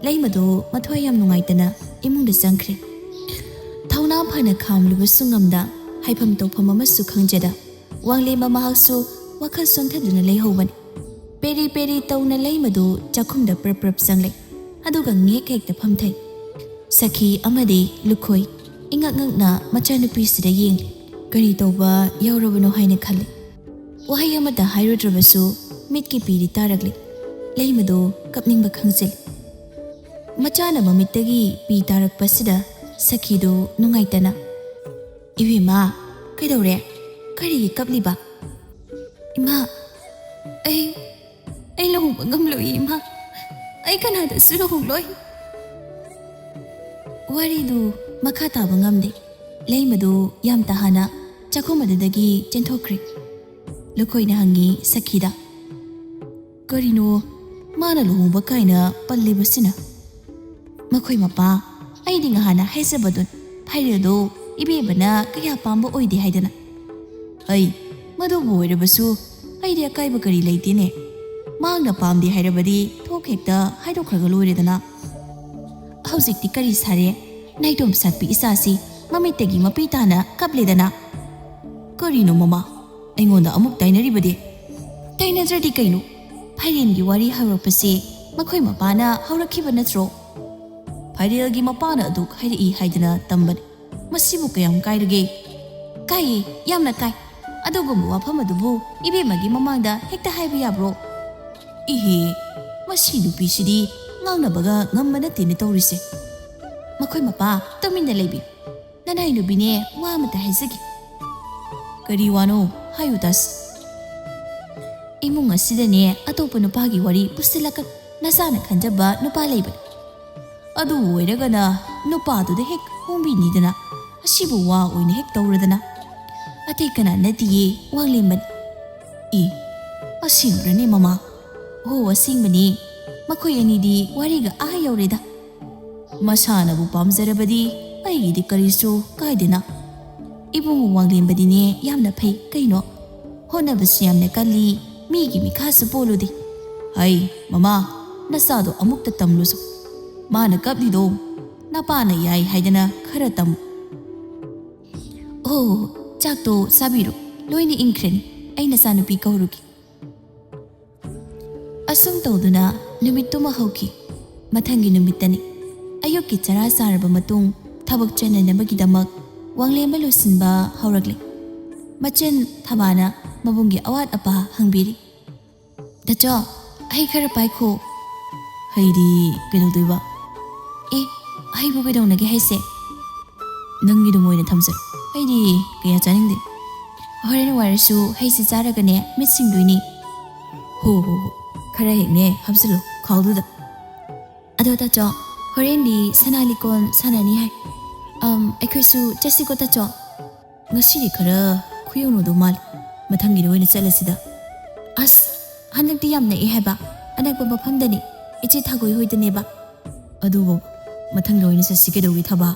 ꯂꯩꯃꯗꯨ ꯃꯊ꯭ꯋꯥꯏ ꯌꯥꯝ ꯅꯨꯡꯉꯥꯏꯇꯅ ꯏꯃꯨꯡꯗ ꯆꯪꯈ꯭ꯔꯦ꯫ ꯊꯧꯅꯥ ꯐꯅ ꯈꯥꯝꯂꯨꯕꯁꯨ ꯉꯝꯗ, ꯍꯥꯏꯐꯝ ꯇꯧꯐꯝ ꯑꯃꯁꯨ ꯈꯪꯖꯗ, ꯋꯥꯡꯂꯦꯝꯕ ꯃꯍꯥꯛꯁꯨ ꯋꯥꯈꯜ ꯁꯣꯟꯊꯗꯨꯅ ꯂꯩꯍꯧꯕꯅꯤ꯫ ꯄꯦꯔꯤ ꯄꯦꯔꯤ ꯇꯧꯅ ꯂꯩꯃꯗꯨ ꯆꯥꯛꯈꯨꯝꯗ ꯄ꯭ꯔꯞ ꯄ꯭ꯔꯞ ꯆꯪꯂꯦ꯫ ꯑꯗꯨꯒ ꯉꯦꯛ ꯍꯦꯛꯇ ꯐꯝꯊꯩ꯫ ꯁꯈꯤ ꯑꯃꯗꯤ ꯂꯨꯈꯣꯏ ꯏꯉꯛ ꯉꯛꯅ ꯃꯆꯥꯅꯨꯄꯤꯁꯤꯗ ꯌꯦꯡꯂꯤ꯫ ꯀꯔꯤ ꯇꯧꯕ ꯌꯥꯎꯔꯕꯅꯣ ꯍꯥꯏꯅ ꯈꯜꯂꯤ꯫ ꯋꯥꯍꯩ ꯑꯃꯠꯇ ꯍꯥꯏꯔꯨꯗ꯭ꯔꯕꯁꯨ ꯃꯤꯠꯀꯤ ꯄꯤꯔꯤ ꯇꯥꯔꯛꯂꯤ꯫ ꯂꯩꯃꯗꯨ ꯀꯞꯅꯤꯡꯕ ꯈꯪꯖꯤꯜꯂꯤ꯫ ꯃꯆꯥꯅ ꯃꯃꯤꯠꯇꯒꯤ ꯄꯤ ꯇꯥꯔꯛꯄꯁꯤꯗ ꯁꯈꯤꯗꯨ ꯅꯨꯡꯉꯥꯏꯇꯅ, "ꯏꯕꯦꯝꯃ, ꯀꯩꯗꯧꯔꯦ? ꯀꯔꯤꯒꯤ ꯀꯞꯂꯤꯕ?" "ꯏꯃꯥ, ꯑꯩ, ꯑꯩ ꯂꯨꯍꯣꯡꯕ ꯉꯝꯂꯣꯏ, ꯏꯃꯥ꯫ ꯑꯩ ꯀꯅꯥꯗꯁꯨ ꯂꯨꯍꯣꯡꯂꯣꯏ꯫" ꯋꯥꯔꯤꯗꯨ ꯃꯈꯥ ꯇꯥꯕ ꯉꯝꯗꯦ꯫ ꯂꯩꯃꯗꯨ ꯌꯥꯝ ꯇꯥꯍꯅ ꯆꯥꯛꯈꯨꯝ ꯑꯗꯨꯗꯒꯤ ꯆꯦꯟꯊꯣꯛꯈ꯭ꯔꯦ꯫ ꯂꯨꯈꯣꯏꯅ ꯍꯪꯉꯤ ꯁꯈꯤꯗ, "ꯀꯔꯤꯅꯣ ꯃꯥꯅ ꯂꯨꯍꯣꯡꯕ ꯀꯥꯏꯅ ꯄꯜꯂꯤꯕꯁꯤꯅ?" "ꯃꯈꯣꯏ ꯃꯄꯥ, ꯑꯩꯗꯤ ꯉꯍꯥꯟꯅ ꯍꯥꯏꯖꯕꯗꯨ, ꯐꯥꯏꯔꯦꯜꯗꯣ ꯏꯕꯦꯝꯃꯅ ꯀꯌꯥ ꯄꯥꯝꯕ ꯑꯣꯏꯗꯦ ꯍꯥꯏꯗꯅ꯫" "ꯑꯩ, ꯃꯗꯨꯕꯨ ꯑꯣꯏꯔꯕꯁꯨ ꯑꯩꯗꯤ ꯑꯀꯥꯏꯕ ꯀꯔꯤ ꯂꯩꯇꯦꯅꯦ꯫ ꯃꯍꯥꯛꯅ ꯄꯥꯝꯗꯦ ꯍꯥꯏꯔꯕꯗꯤ ꯊꯣꯛ ꯍꯦꯛꯇ ꯍꯥꯏꯗꯣꯛꯈ꯭ꯔꯒ ꯂꯣꯏꯔꯦꯗꯅ꯫ ꯍꯧꯖꯤꯛꯇꯤ ꯀꯔꯤ ꯁꯥꯔꯦ? ꯅꯥꯏꯇꯣꯝ ꯁꯥꯠꯄꯤ ꯏꯆꯥꯁꯤ ꯃꯃꯤꯠꯇꯒꯤ ꯃꯄꯤ ꯇꯥꯅ ꯀꯞꯂꯦꯗꯅ꯫" "ꯀꯔꯤꯅꯣ ꯃꯃꯥ? ꯑꯩꯉꯣꯟꯗ ꯑꯃꯨꯛ ꯇꯥꯏꯅꯔꯤꯕꯗꯤ?" "ꯇꯥꯏꯅꯗ꯭ꯔꯗꯤ ꯀꯩꯅꯣ? ꯐꯥꯏꯔꯦꯟꯒꯤ ꯋꯥꯔꯤ ꯍꯧꯔꯛꯄꯁꯦ ꯃꯈꯣꯏ ꯃꯄꯥꯅ ꯍꯧꯔꯛꯈꯤꯕ ꯅꯠꯇ꯭ꯔꯣ?" "ꯐꯥꯏꯔꯦꯜꯒꯤ ꯃꯄꯥꯅ ꯑꯗꯨꯛ ꯍꯥꯏꯔꯛꯏ ꯍꯥꯏꯗꯅ ꯇꯝꯕꯅꯤ꯫ ꯃꯁꯤꯕꯨ ꯀꯌꯥꯝ ꯀꯥꯏꯔꯒꯦ?" "ꯀꯥꯏꯌꯦ, ꯌꯥꯝꯅ ꯀꯥꯏ꯫ ꯑꯗꯨꯒꯨꯝꯕ ꯋꯥꯐꯝ ꯑꯗꯨꯕꯨ ꯏꯕꯦꯝꯃꯒꯤ ꯃꯃꯥꯡꯗ ꯍꯦꯛꯇ ꯍꯥꯏꯕ ꯌꯥꯕ꯭ꯔꯣ?" "ꯏꯍꯦ, ꯃꯁꯤ ꯅꯨꯄꯤꯁꯤꯗꯤ ꯉꯥꯡꯅꯕꯒ ꯉꯝꯕ ꯅꯠꯇꯦꯅꯦ ꯇꯧꯔꯤꯁꯦ꯫ ꯃꯈꯣꯏ ꯃꯄꯥ, ꯇꯨꯃꯤꯟꯅ ꯂꯩꯕꯤꯌꯨ꯫ ꯅꯅꯥꯏ ꯅꯨꯄꯤꯅꯦ, ꯋꯥ ꯑꯃꯇ ꯍꯥꯏꯖꯒꯦ꯫" "ꯀꯔꯤ ꯋꯥꯅꯣ? ꯍꯥꯏꯌꯨ ꯇꯥꯁꯤ꯫" "ꯏꯃꯨꯡ ꯑꯁꯤꯗꯅꯦ ꯑꯇꯣꯞꯄ ꯅꯨꯄꯥꯒꯤ ꯋꯥꯔꯤ ꯄꯨꯁꯤꯜꯂꯛꯀꯅꯨ꯫ ꯅꯆꯥꯅ ꯈꯟꯖꯕ ꯅꯨꯄꯥ ꯂꯩꯕꯅꯤ꯫ ꯑꯗꯨ ꯑꯣꯏꯔꯒꯅ ꯅꯨꯄꯥꯗꯨꯗ ꯍꯦꯛ ꯍꯣꯡꯕꯤꯅꯤꯗꯅ, ꯑꯁꯤꯕꯨ ꯋꯥ ꯑꯣꯏꯅ ꯍꯦꯛ ꯇꯧꯔꯗꯅ꯫" "ꯑꯇꯩ ꯀꯅꯥ ꯅꯠꯇꯤꯌꯦ, ꯋꯥꯡꯂꯦꯝꯕꯅꯤ꯫" "ꯏ, ꯑꯁꯦꯡꯕ꯭ꯔꯅꯦ ꯃꯃꯥ?" "ꯍꯣ, ꯑꯁꯦꯡꯕꯅꯤ꯫ ꯃꯈꯣꯏ ꯑꯅꯤꯗꯤ ꯋꯥꯔꯤꯒ ꯑꯥ ꯌꯧꯔꯦꯗ꯫ ꯃꯁꯥꯅꯕꯨ ꯄꯥꯝꯖꯔꯕꯗꯤ ꯑꯩꯒꯤꯗꯤ ꯀꯔꯤꯁꯨ ꯀꯥꯏꯗꯦꯅ꯫ ꯏꯕꯨꯡꯉꯣ ꯋꯥꯡꯂꯦꯟꯕꯗꯤꯅꯦ ꯌꯥꯝꯅ ꯐꯩ ꯀꯩꯅꯣ꯫ ꯍꯣꯠꯅꯕꯁꯨ ꯌꯥꯝꯅ ꯀꯜꯂꯤ, ꯃꯤꯒꯤ ꯃꯤꯈꯥꯁꯨ ꯄꯣꯜꯂꯨꯗꯦ꯫ ꯍꯩ, ꯃꯃꯥ, ꯅꯆꯥꯗꯣ ꯑꯃꯨꯛꯇ ꯇꯝꯂꯨꯁꯣ꯫ ꯃꯥꯅ ꯀꯞꯂꯤꯗꯣ ꯅꯄꯥꯅ ꯌꯥꯏ ꯍꯥꯏꯗꯅ ꯈꯔ ꯇꯝꯃꯨ꯫ ꯑꯣ, ꯆꯥꯛꯇꯣ ꯆꯥꯕꯤꯔꯣ, ꯂꯣꯏꯅ ꯏꯪꯈ꯭ꯔꯅꯤ, ꯑꯩ ꯅꯆꯥꯅꯨꯄꯤ ꯀꯧꯔꯨꯒꯦ꯫ ꯑꯁꯨꯝ ꯇꯧꯗꯨꯅ ꯅꯨꯃꯤꯠꯇꯨꯃ ꯍꯧꯈꯤ꯫ ꯃꯊꯪꯒꯤ ꯅꯨꯃꯤꯠꯇꯅꯤ꯫ ꯑꯌꯨꯛꯀꯤ ꯆꯔꯥ ꯆꯥꯔꯕ ꯃꯇꯨꯡ ꯊꯕꯛ ꯆꯠꯅꯅꯕꯒꯤꯗꯃꯛ ꯋꯥꯡꯂꯦꯟꯕ ꯂꯣꯏꯁꯤꯟꯕ ꯍꯧꯔꯛꯂꯦ꯫ ꯃꯆꯟ ꯊꯕꯥꯅ ꯃꯕꯨꯡꯒꯤ ꯑꯋꯥꯠ ꯑꯄꯥ ꯍꯪꯕꯤꯔꯤ꯫ "ꯇꯥꯆꯧ, ꯍꯩ ꯈꯔ ꯄꯥꯏꯈꯣ꯫" "ꯍꯩꯗꯤ ꯀꯩꯗꯧꯗꯣꯏꯕ?" "ꯑꯦ, ꯍꯩꯕꯨ ꯀꯩꯗꯧꯅꯒꯦ ꯍꯥꯏꯁꯦ?" "ꯅꯪꯒꯤꯗꯨꯝ ꯑꯣꯏꯅ ꯊꯝꯖꯔꯣ, ꯑꯩꯗꯤ ꯀꯌꯥ ꯆꯥꯅꯤꯡꯗꯦ꯫ ꯍꯣꯔꯦꯟ ꯋꯥꯏꯔꯁꯨ ꯍꯩꯁꯦ ꯆꯥꯔꯒꯅꯦ ꯃꯤꯠ ꯁꯤꯡꯗꯣꯏꯅꯤ꯫" "ꯍꯣ ꯍꯣ ꯍꯣ, ꯈꯔ ꯍꯦꯛꯅꯦ ꯍꯥꯞꯆꯤꯜꯂꯣ ꯈꯥꯎꯗꯨꯗ꯫" "ꯑꯗꯣ ꯇꯥꯆꯧ, ꯍꯣꯔꯦꯟꯗꯤ ꯁꯅꯥ ꯂꯤꯀꯣꯟ ꯁꯥꯟꯅꯅꯤ ꯍꯥꯏ꯫ ꯑꯝ, ꯑꯩꯈꯣꯏꯁꯨ ꯆꯠꯁꯤꯀꯣ ꯇꯥꯆꯧ?" "ꯉꯁꯤꯗꯤ ꯈꯔ ꯈꯨꯌꯧꯅꯗꯧ ꯃꯥꯜꯂꯤ, ꯃꯊꯪꯒꯤꯗ ꯑꯣꯏꯅ ꯆꯠꯂꯁꯤꯗ꯫" "ꯑꯁ, ꯍꯟꯗꯛꯇꯤ ꯌꯥꯝ ꯅꯛꯑꯦ ꯍꯥꯏꯕ, ꯑꯅꯛꯄ ꯃꯐꯝꯗꯅꯤ, ꯏꯆꯦ ꯊꯥꯒꯣꯏ ꯍꯣꯏꯗꯅꯦꯕ꯫" "ꯑꯗꯨꯕꯨ ꯃꯊꯪꯗ ꯑꯣꯏꯅ ꯆꯠꯁꯤ ꯀꯩꯗꯧꯏ ꯊꯕꯥ?"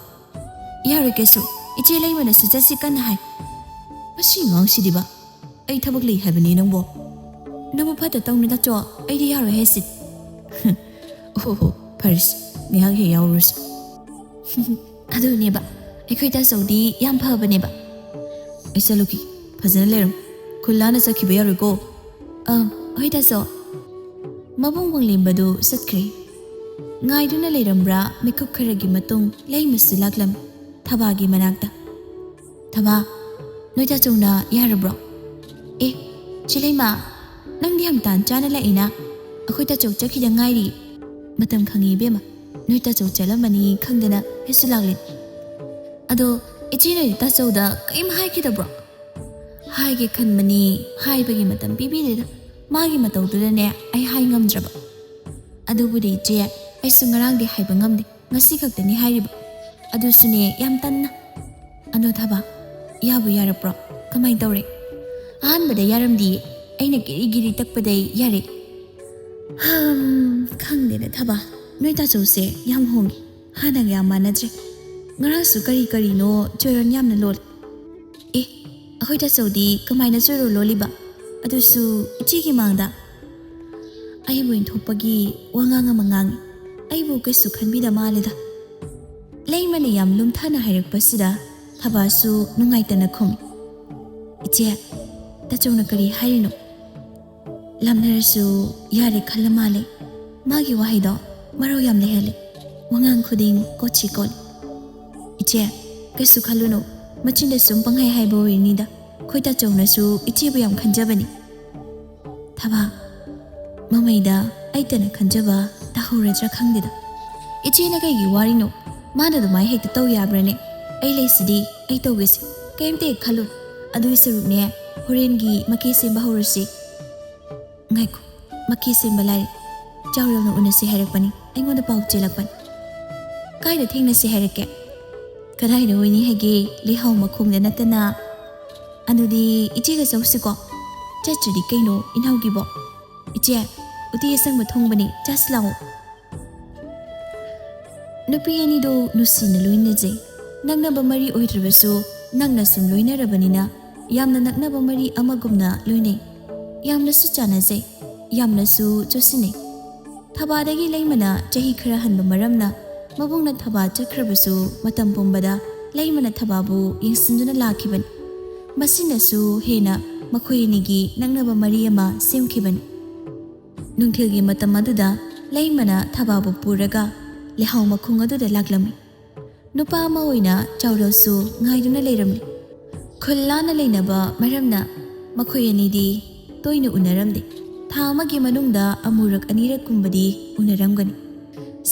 "ꯌꯥꯔꯣꯏ ꯀꯩꯁꯨ, ꯏꯆꯦ ꯂꯩꯃꯅꯁꯨ ꯆꯠꯁꯤ ꯀꯟꯅ ꯍꯥꯏ꯫" "ꯃꯁꯤ ꯑꯉꯥꯡꯁꯤꯗꯤꯕ, ꯑꯩ ꯊꯕꯛ ꯂꯩ ꯍꯥꯏꯕꯅꯤ ꯅꯪꯕꯣ꯫" "ꯅꯕꯨ ꯐꯠꯇ ꯇꯧꯅꯨ ꯇꯥꯆꯧ, ꯑꯩꯗꯤ ꯌꯥꯔꯣꯏ ꯍꯥꯏꯁꯤ꯫" "ꯑꯣ ꯍꯣ, ꯐꯔꯦꯁꯦ, ꯉꯥꯏꯍꯥꯛ ꯍꯦꯛ ꯌꯥꯎꯔꯨꯔꯁꯤ꯫" "ꯑꯗꯨꯅꯦꯕ, ꯑꯩꯈꯣꯏ ꯇꯥꯆꯧꯗꯤ ꯌꯥꯝ ꯐꯕꯅꯦꯕ꯫" "ꯑꯩ ꯆꯠꯂꯨꯈꯤꯒꯦ, ꯐꯖꯅ ꯂꯩꯔꯝꯃꯨ, ꯈꯨꯜ ꯂꯥꯟꯅ ꯆꯠꯈꯤꯕ ꯌꯥꯔꯣꯏꯀꯣ꯫" "ꯑꯥ, ꯍꯣꯏ ꯇꯥꯆꯧ꯫" ꯃꯕꯨꯡ ꯋꯥꯡꯂꯦꯝꯕꯗꯨ ꯆꯠꯈ꯭ꯔꯦ꯫ ꯉꯥꯏꯗꯨꯅ ꯂꯩꯔꯝꯕ꯭ꯔꯥ, ꯃꯤꯀꯨꯞ ꯈꯔꯒꯤ ꯃꯇꯨꯡ ꯂꯩꯃꯁꯨ ꯂꯥꯛꯂꯝꯃꯤ ꯊꯕꯥꯒꯤ ꯃꯅꯥꯛꯇ꯫ "ꯊꯕꯥ, ꯅꯣꯏ ꯇꯥꯆꯧꯅ ꯌꯥꯔꯕ꯭ꯔꯣ?" "ꯑꯦ, ꯆꯦ ꯂꯩꯃ, ꯅꯪꯗꯤ ꯌꯥꯝ ꯇꯥꯟ ꯆꯥꯅ ꯂꯥꯛꯏꯅ꯫ ꯑꯩꯈꯣꯏ ꯇꯥꯆꯧ ꯆꯠꯈꯤꯗ ꯉꯥꯏꯔꯤ꯫" "ꯃꯇꯝ ꯈꯪꯉꯤ ꯏꯕꯦꯝꯃ, ꯅꯣꯏ ꯇꯥꯆꯧ ꯆꯠꯂꯝꯃꯅꯤ ꯈꯪꯗꯅ ꯑꯩꯁꯨ ꯂꯥꯛꯂꯤꯅꯤ꯫ ꯑꯗꯣ ꯏꯆꯦ ꯅꯣꯏ ꯇꯥꯆꯧꯗ ꯀꯔꯤꯝ ꯍꯥꯏꯈꯤꯗꯕ꯭ꯔꯣ?" "ꯍꯥꯏꯒꯦ ꯈꯟꯕꯅꯤ, ꯍꯥꯏꯕꯒꯤ ꯃꯇꯝ ꯄꯤꯕꯤꯗꯦꯗ꯫ ꯃꯥꯒꯤ ꯃꯇꯧꯗꯨꯗꯅꯦ ꯑꯩ ꯍꯥꯏ ꯉꯝꯗ꯭ꯔꯕ꯫ ꯑꯗꯨꯕꯨꯗꯤ ꯏꯆꯦ, ꯑꯩꯁꯨ ꯉꯔꯥꯡꯗꯤ ꯍꯥꯏꯕ ꯉꯝꯗꯦ, ꯉꯁꯤ ꯈꯛꯇꯅꯤ ꯍꯥꯏꯔꯤꯕ꯫ ꯑꯗꯨꯁꯨꯅꯦ ꯌꯥꯝ ꯇꯟꯅ꯫" "ꯑꯗꯣ ꯊꯕꯥ, ꯌꯥꯕꯨ ꯌꯥꯔꯛꯄ꯭ꯔꯣ? ꯀꯃꯥꯏꯅ ꯇꯧꯔꯦ?" "ꯑꯍꯥꯟꯕꯗ ꯌꯥꯔꯝꯗꯤꯌꯦ, ꯑꯩꯅ ꯒꯤꯔꯤ ꯒꯤꯔꯤ ꯇꯛꯄꯗꯩ ꯌꯥꯔꯦ꯫" ꯍꯝ, ꯈꯪꯗꯦꯅꯦ ꯊꯕꯥ, ꯅꯣꯏ ꯇꯥꯆꯧꯁꯦ ꯌꯥꯝ ꯍꯣꯡꯉꯦ꯫ ꯍꯥꯟꯅꯒ ꯌꯥꯝ ꯃꯥꯟꯅꯗ꯭ꯔꯦ꯫ ꯉꯔꯥꯡꯁꯨ ꯀꯔꯤ ꯀꯔꯤꯅꯣ ꯆꯣꯏꯔꯣꯟ ꯌꯥꯝꯅ ꯂꯣꯜꯂꯦ꯫ ꯑꯦ, ꯑꯩꯈꯣꯏ ꯇꯥꯆꯧꯗꯤ ꯀꯃꯥꯏꯅ ꯆꯣꯏꯔꯣꯟ ꯂꯣꯜꯂꯤꯕ? ꯑꯗꯨꯁꯨ ꯏꯆꯦꯒꯤ ꯃꯥꯡꯗ꯫ ꯑꯩꯕꯨ ꯏꯟꯊꯣꯛꯄꯒꯤ ꯋꯥꯉꯥꯡ ꯑꯃ ꯉꯥꯡꯉꯤ꯫ ꯑꯩꯕꯨ ꯀꯩꯁꯨ ꯈꯟꯕꯤꯗ ꯃꯥꯜꯂꯦꯗ꯫ ꯂꯩꯃꯅ ꯌꯥꯝ ꯂꯨꯝꯊꯅ ꯍꯥꯏꯔꯛꯄꯁꯤꯗ ꯊꯕꯥꯁꯨ ꯅꯨꯡꯉꯥꯏꯇꯅ ꯈꯨꯝꯃꯤ꯫ "ꯏꯆꯦ, ꯇꯥꯆꯧꯅ ꯀꯔꯤ ꯍꯥꯏꯔꯤꯅꯣ?" ꯂꯥꯞꯅꯔꯁꯨ ꯌꯥꯔꯦ ꯈꯜꯂ ꯃꯥꯜꯂꯦ꯫ ꯃꯥꯒꯤ ꯋꯥꯍꯩꯗꯣ ꯃꯔꯧ ꯌꯥꯝ ꯂꯩꯍꯜꯂꯦ꯫ ꯋꯥꯉꯥꯡ ꯈꯨꯗꯤꯡ ꯀꯣꯠꯁꯤ ꯀꯣꯠꯂꯤ꯫ "ꯏꯆꯦ, ꯀꯩꯁꯨ ꯈꯜꯂꯨꯅꯨ꯫ ꯃꯆꯤꯟꯗ ꯁꯨꯝ ꯄꯪꯍꯥꯏ ꯍꯥꯏꯕ ꯑꯣꯏꯔꯤꯅꯤꯗ꯫ ꯑꯩꯈꯣꯏ ꯇꯥꯆꯧꯅꯁꯨ ꯏꯆꯦꯕꯨ ꯌꯥꯝ ꯈꯟꯖꯕꯅꯤ꯫" ꯊꯕꯥ, ꯃꯃꯩꯗ ꯑꯩꯇꯅ ꯈꯟꯖꯕ ꯇꯥꯍꯧꯔꯗ꯭ꯔꯥ ꯈꯪꯗꯦꯗ꯫ "ꯏꯆꯦꯅ ꯀꯩꯒꯤ ꯋꯥꯔꯤꯅꯣ? ꯃꯥꯅ ꯑꯗꯨꯃꯥꯏ ꯍꯦꯛꯇ ꯇꯧ ꯌꯥꯕ꯭ꯔꯥꯅꯦ? ꯑꯩ ꯂꯩꯁꯤꯗꯤ, ꯑꯩ ꯇꯧꯒꯦꯁꯦ꯫ ꯀꯩꯝꯇ ꯍꯦꯛ ꯈꯜꯂꯨ꯫ ꯑꯗꯨꯒꯤ ꯁꯔꯨꯛꯅꯦ, ꯍꯣꯔꯦꯟꯒꯤ ꯃꯀꯦ ꯁꯦꯝꯕ ꯍꯧꯔꯁꯤ꯫" "ꯉꯥꯏꯈꯣ, ꯃꯀꯦ ꯁꯦꯝꯕ ꯂꯥꯏꯔꯤ꯫ ꯆꯥꯎꯔꯦꯜꯅ ꯎꯅꯁꯤ ꯍꯥꯏꯔꯛꯄꯅꯤ, ꯑꯩꯉꯣꯟꯗ ꯄꯥꯎ ꯆꯦꯜꯂꯛꯄꯅꯤ꯫" "ꯀꯥꯏꯗ ꯊꯦꯡꯅꯁꯤ ꯍꯥꯏꯔꯛꯀꯦ?" "ꯀꯗꯥꯏꯗ ꯑꯣꯏꯅꯤ ꯍꯥꯏꯒꯦ? ꯂꯩꯍꯥꯎ ꯃꯈꯣꯡꯗ ꯅꯠꯇꯅ꯫" "ꯑꯗꯨꯗꯤ ꯏꯆꯦꯒ ꯆꯧꯁꯤꯀꯣ?" "ꯆꯠꯇ꯭ꯔꯗꯤ ꯀꯩꯅꯣ, ꯏꯅꯥꯎꯒꯤꯕꯣ?" "ꯏꯆꯦ, ꯎꯇꯤ ꯑꯁꯪꯕ ꯊꯣꯡꯕꯅꯤ, ꯆꯥꯁꯤ ꯂꯥꯛꯑꯣ꯫" ꯅꯨꯄꯤ ꯑꯅꯤꯗꯣ ꯅꯨꯡꯁꯤꯅ ꯂꯣꯏꯅꯖꯩ꯫ ꯅꯛꯅꯕ ꯃꯔꯤ ꯑꯣꯏꯗ꯭ꯔꯕꯁꯨ ꯅꯛꯅ ꯁꯨꯝ ꯂꯣꯏꯅꯔꯕꯅꯤꯅ ꯌꯥꯝꯅ ꯅꯛꯅꯕ ꯃꯔꯤ ꯑꯃꯒꯨꯝꯅ ꯂꯣꯏꯅꯩ꯫ ꯌꯥꯝꯅꯁꯨ ꯆꯥꯟꯅꯖꯩ, ꯌꯥꯝꯅꯁꯨ ꯆꯨꯁꯤꯟꯅꯩ꯫ ꯊꯕꯥꯗꯒꯤ ꯂꯩꯃꯅ ꯆꯍꯤ ꯈꯔ ꯍꯟꯕ ꯃꯔꯝꯅ ꯃꯕꯨꯡꯅ ꯊꯕꯥ ꯆꯠꯈ꯭ꯔꯕꯁꯨ ꯃꯇꯝ ꯄꯨꯝꯕꯗ ꯂꯩꯃꯅ ꯊꯕꯥꯕꯨ ꯌꯦꯡꯁꯤꯟꯗꯨꯅ ꯂꯥꯛꯈꯤꯕꯅꯤ꯫ ꯃꯁꯤꯅꯁꯨ ꯍꯦꯟꯅ ꯃꯈꯣꯏ ꯑꯅꯤꯒꯤ ꯅꯛꯅꯕ ꯃꯔꯤ ꯑꯃ ꯁꯦꯝꯈꯤꯕꯅꯤ꯫ ꯅꯨꯡꯊꯤꯜꯒꯤ ꯃꯇꯝ ꯑꯗꯨꯗ ꯂꯩꯃꯅ ꯊꯕꯥꯕꯨ ꯄꯨꯔꯒ ꯂꯩꯍꯥꯎ ꯃꯈꯣꯡ ꯑꯗꯨꯗ ꯂꯥꯛꯂꯝꯃꯤ꯫ ꯅꯨꯄꯥ ꯑꯃ ꯑꯣꯏꯅ ꯆꯥꯎꯔꯦꯜꯁꯨ ꯉꯥꯏꯗꯨꯅ ꯂꯩꯔꯝꯃꯤ꯫ ꯈꯨꯜ ꯂꯥꯟꯅ ꯂꯩꯅꯕ ꯃꯔꯝꯅ ꯃꯈꯣꯏ ꯑꯅꯤꯗꯤ ꯇꯣꯏꯅ ꯎꯅꯔꯝꯗꯦ꯫ ꯊꯥ ꯑꯃꯒꯤ ꯃꯅꯨꯡꯗ ꯑꯃꯨꯔꯛ ꯑꯅꯤꯔꯛꯀꯨꯝꯕꯗꯤ ꯎꯅꯔꯝꯒꯅꯤ꯫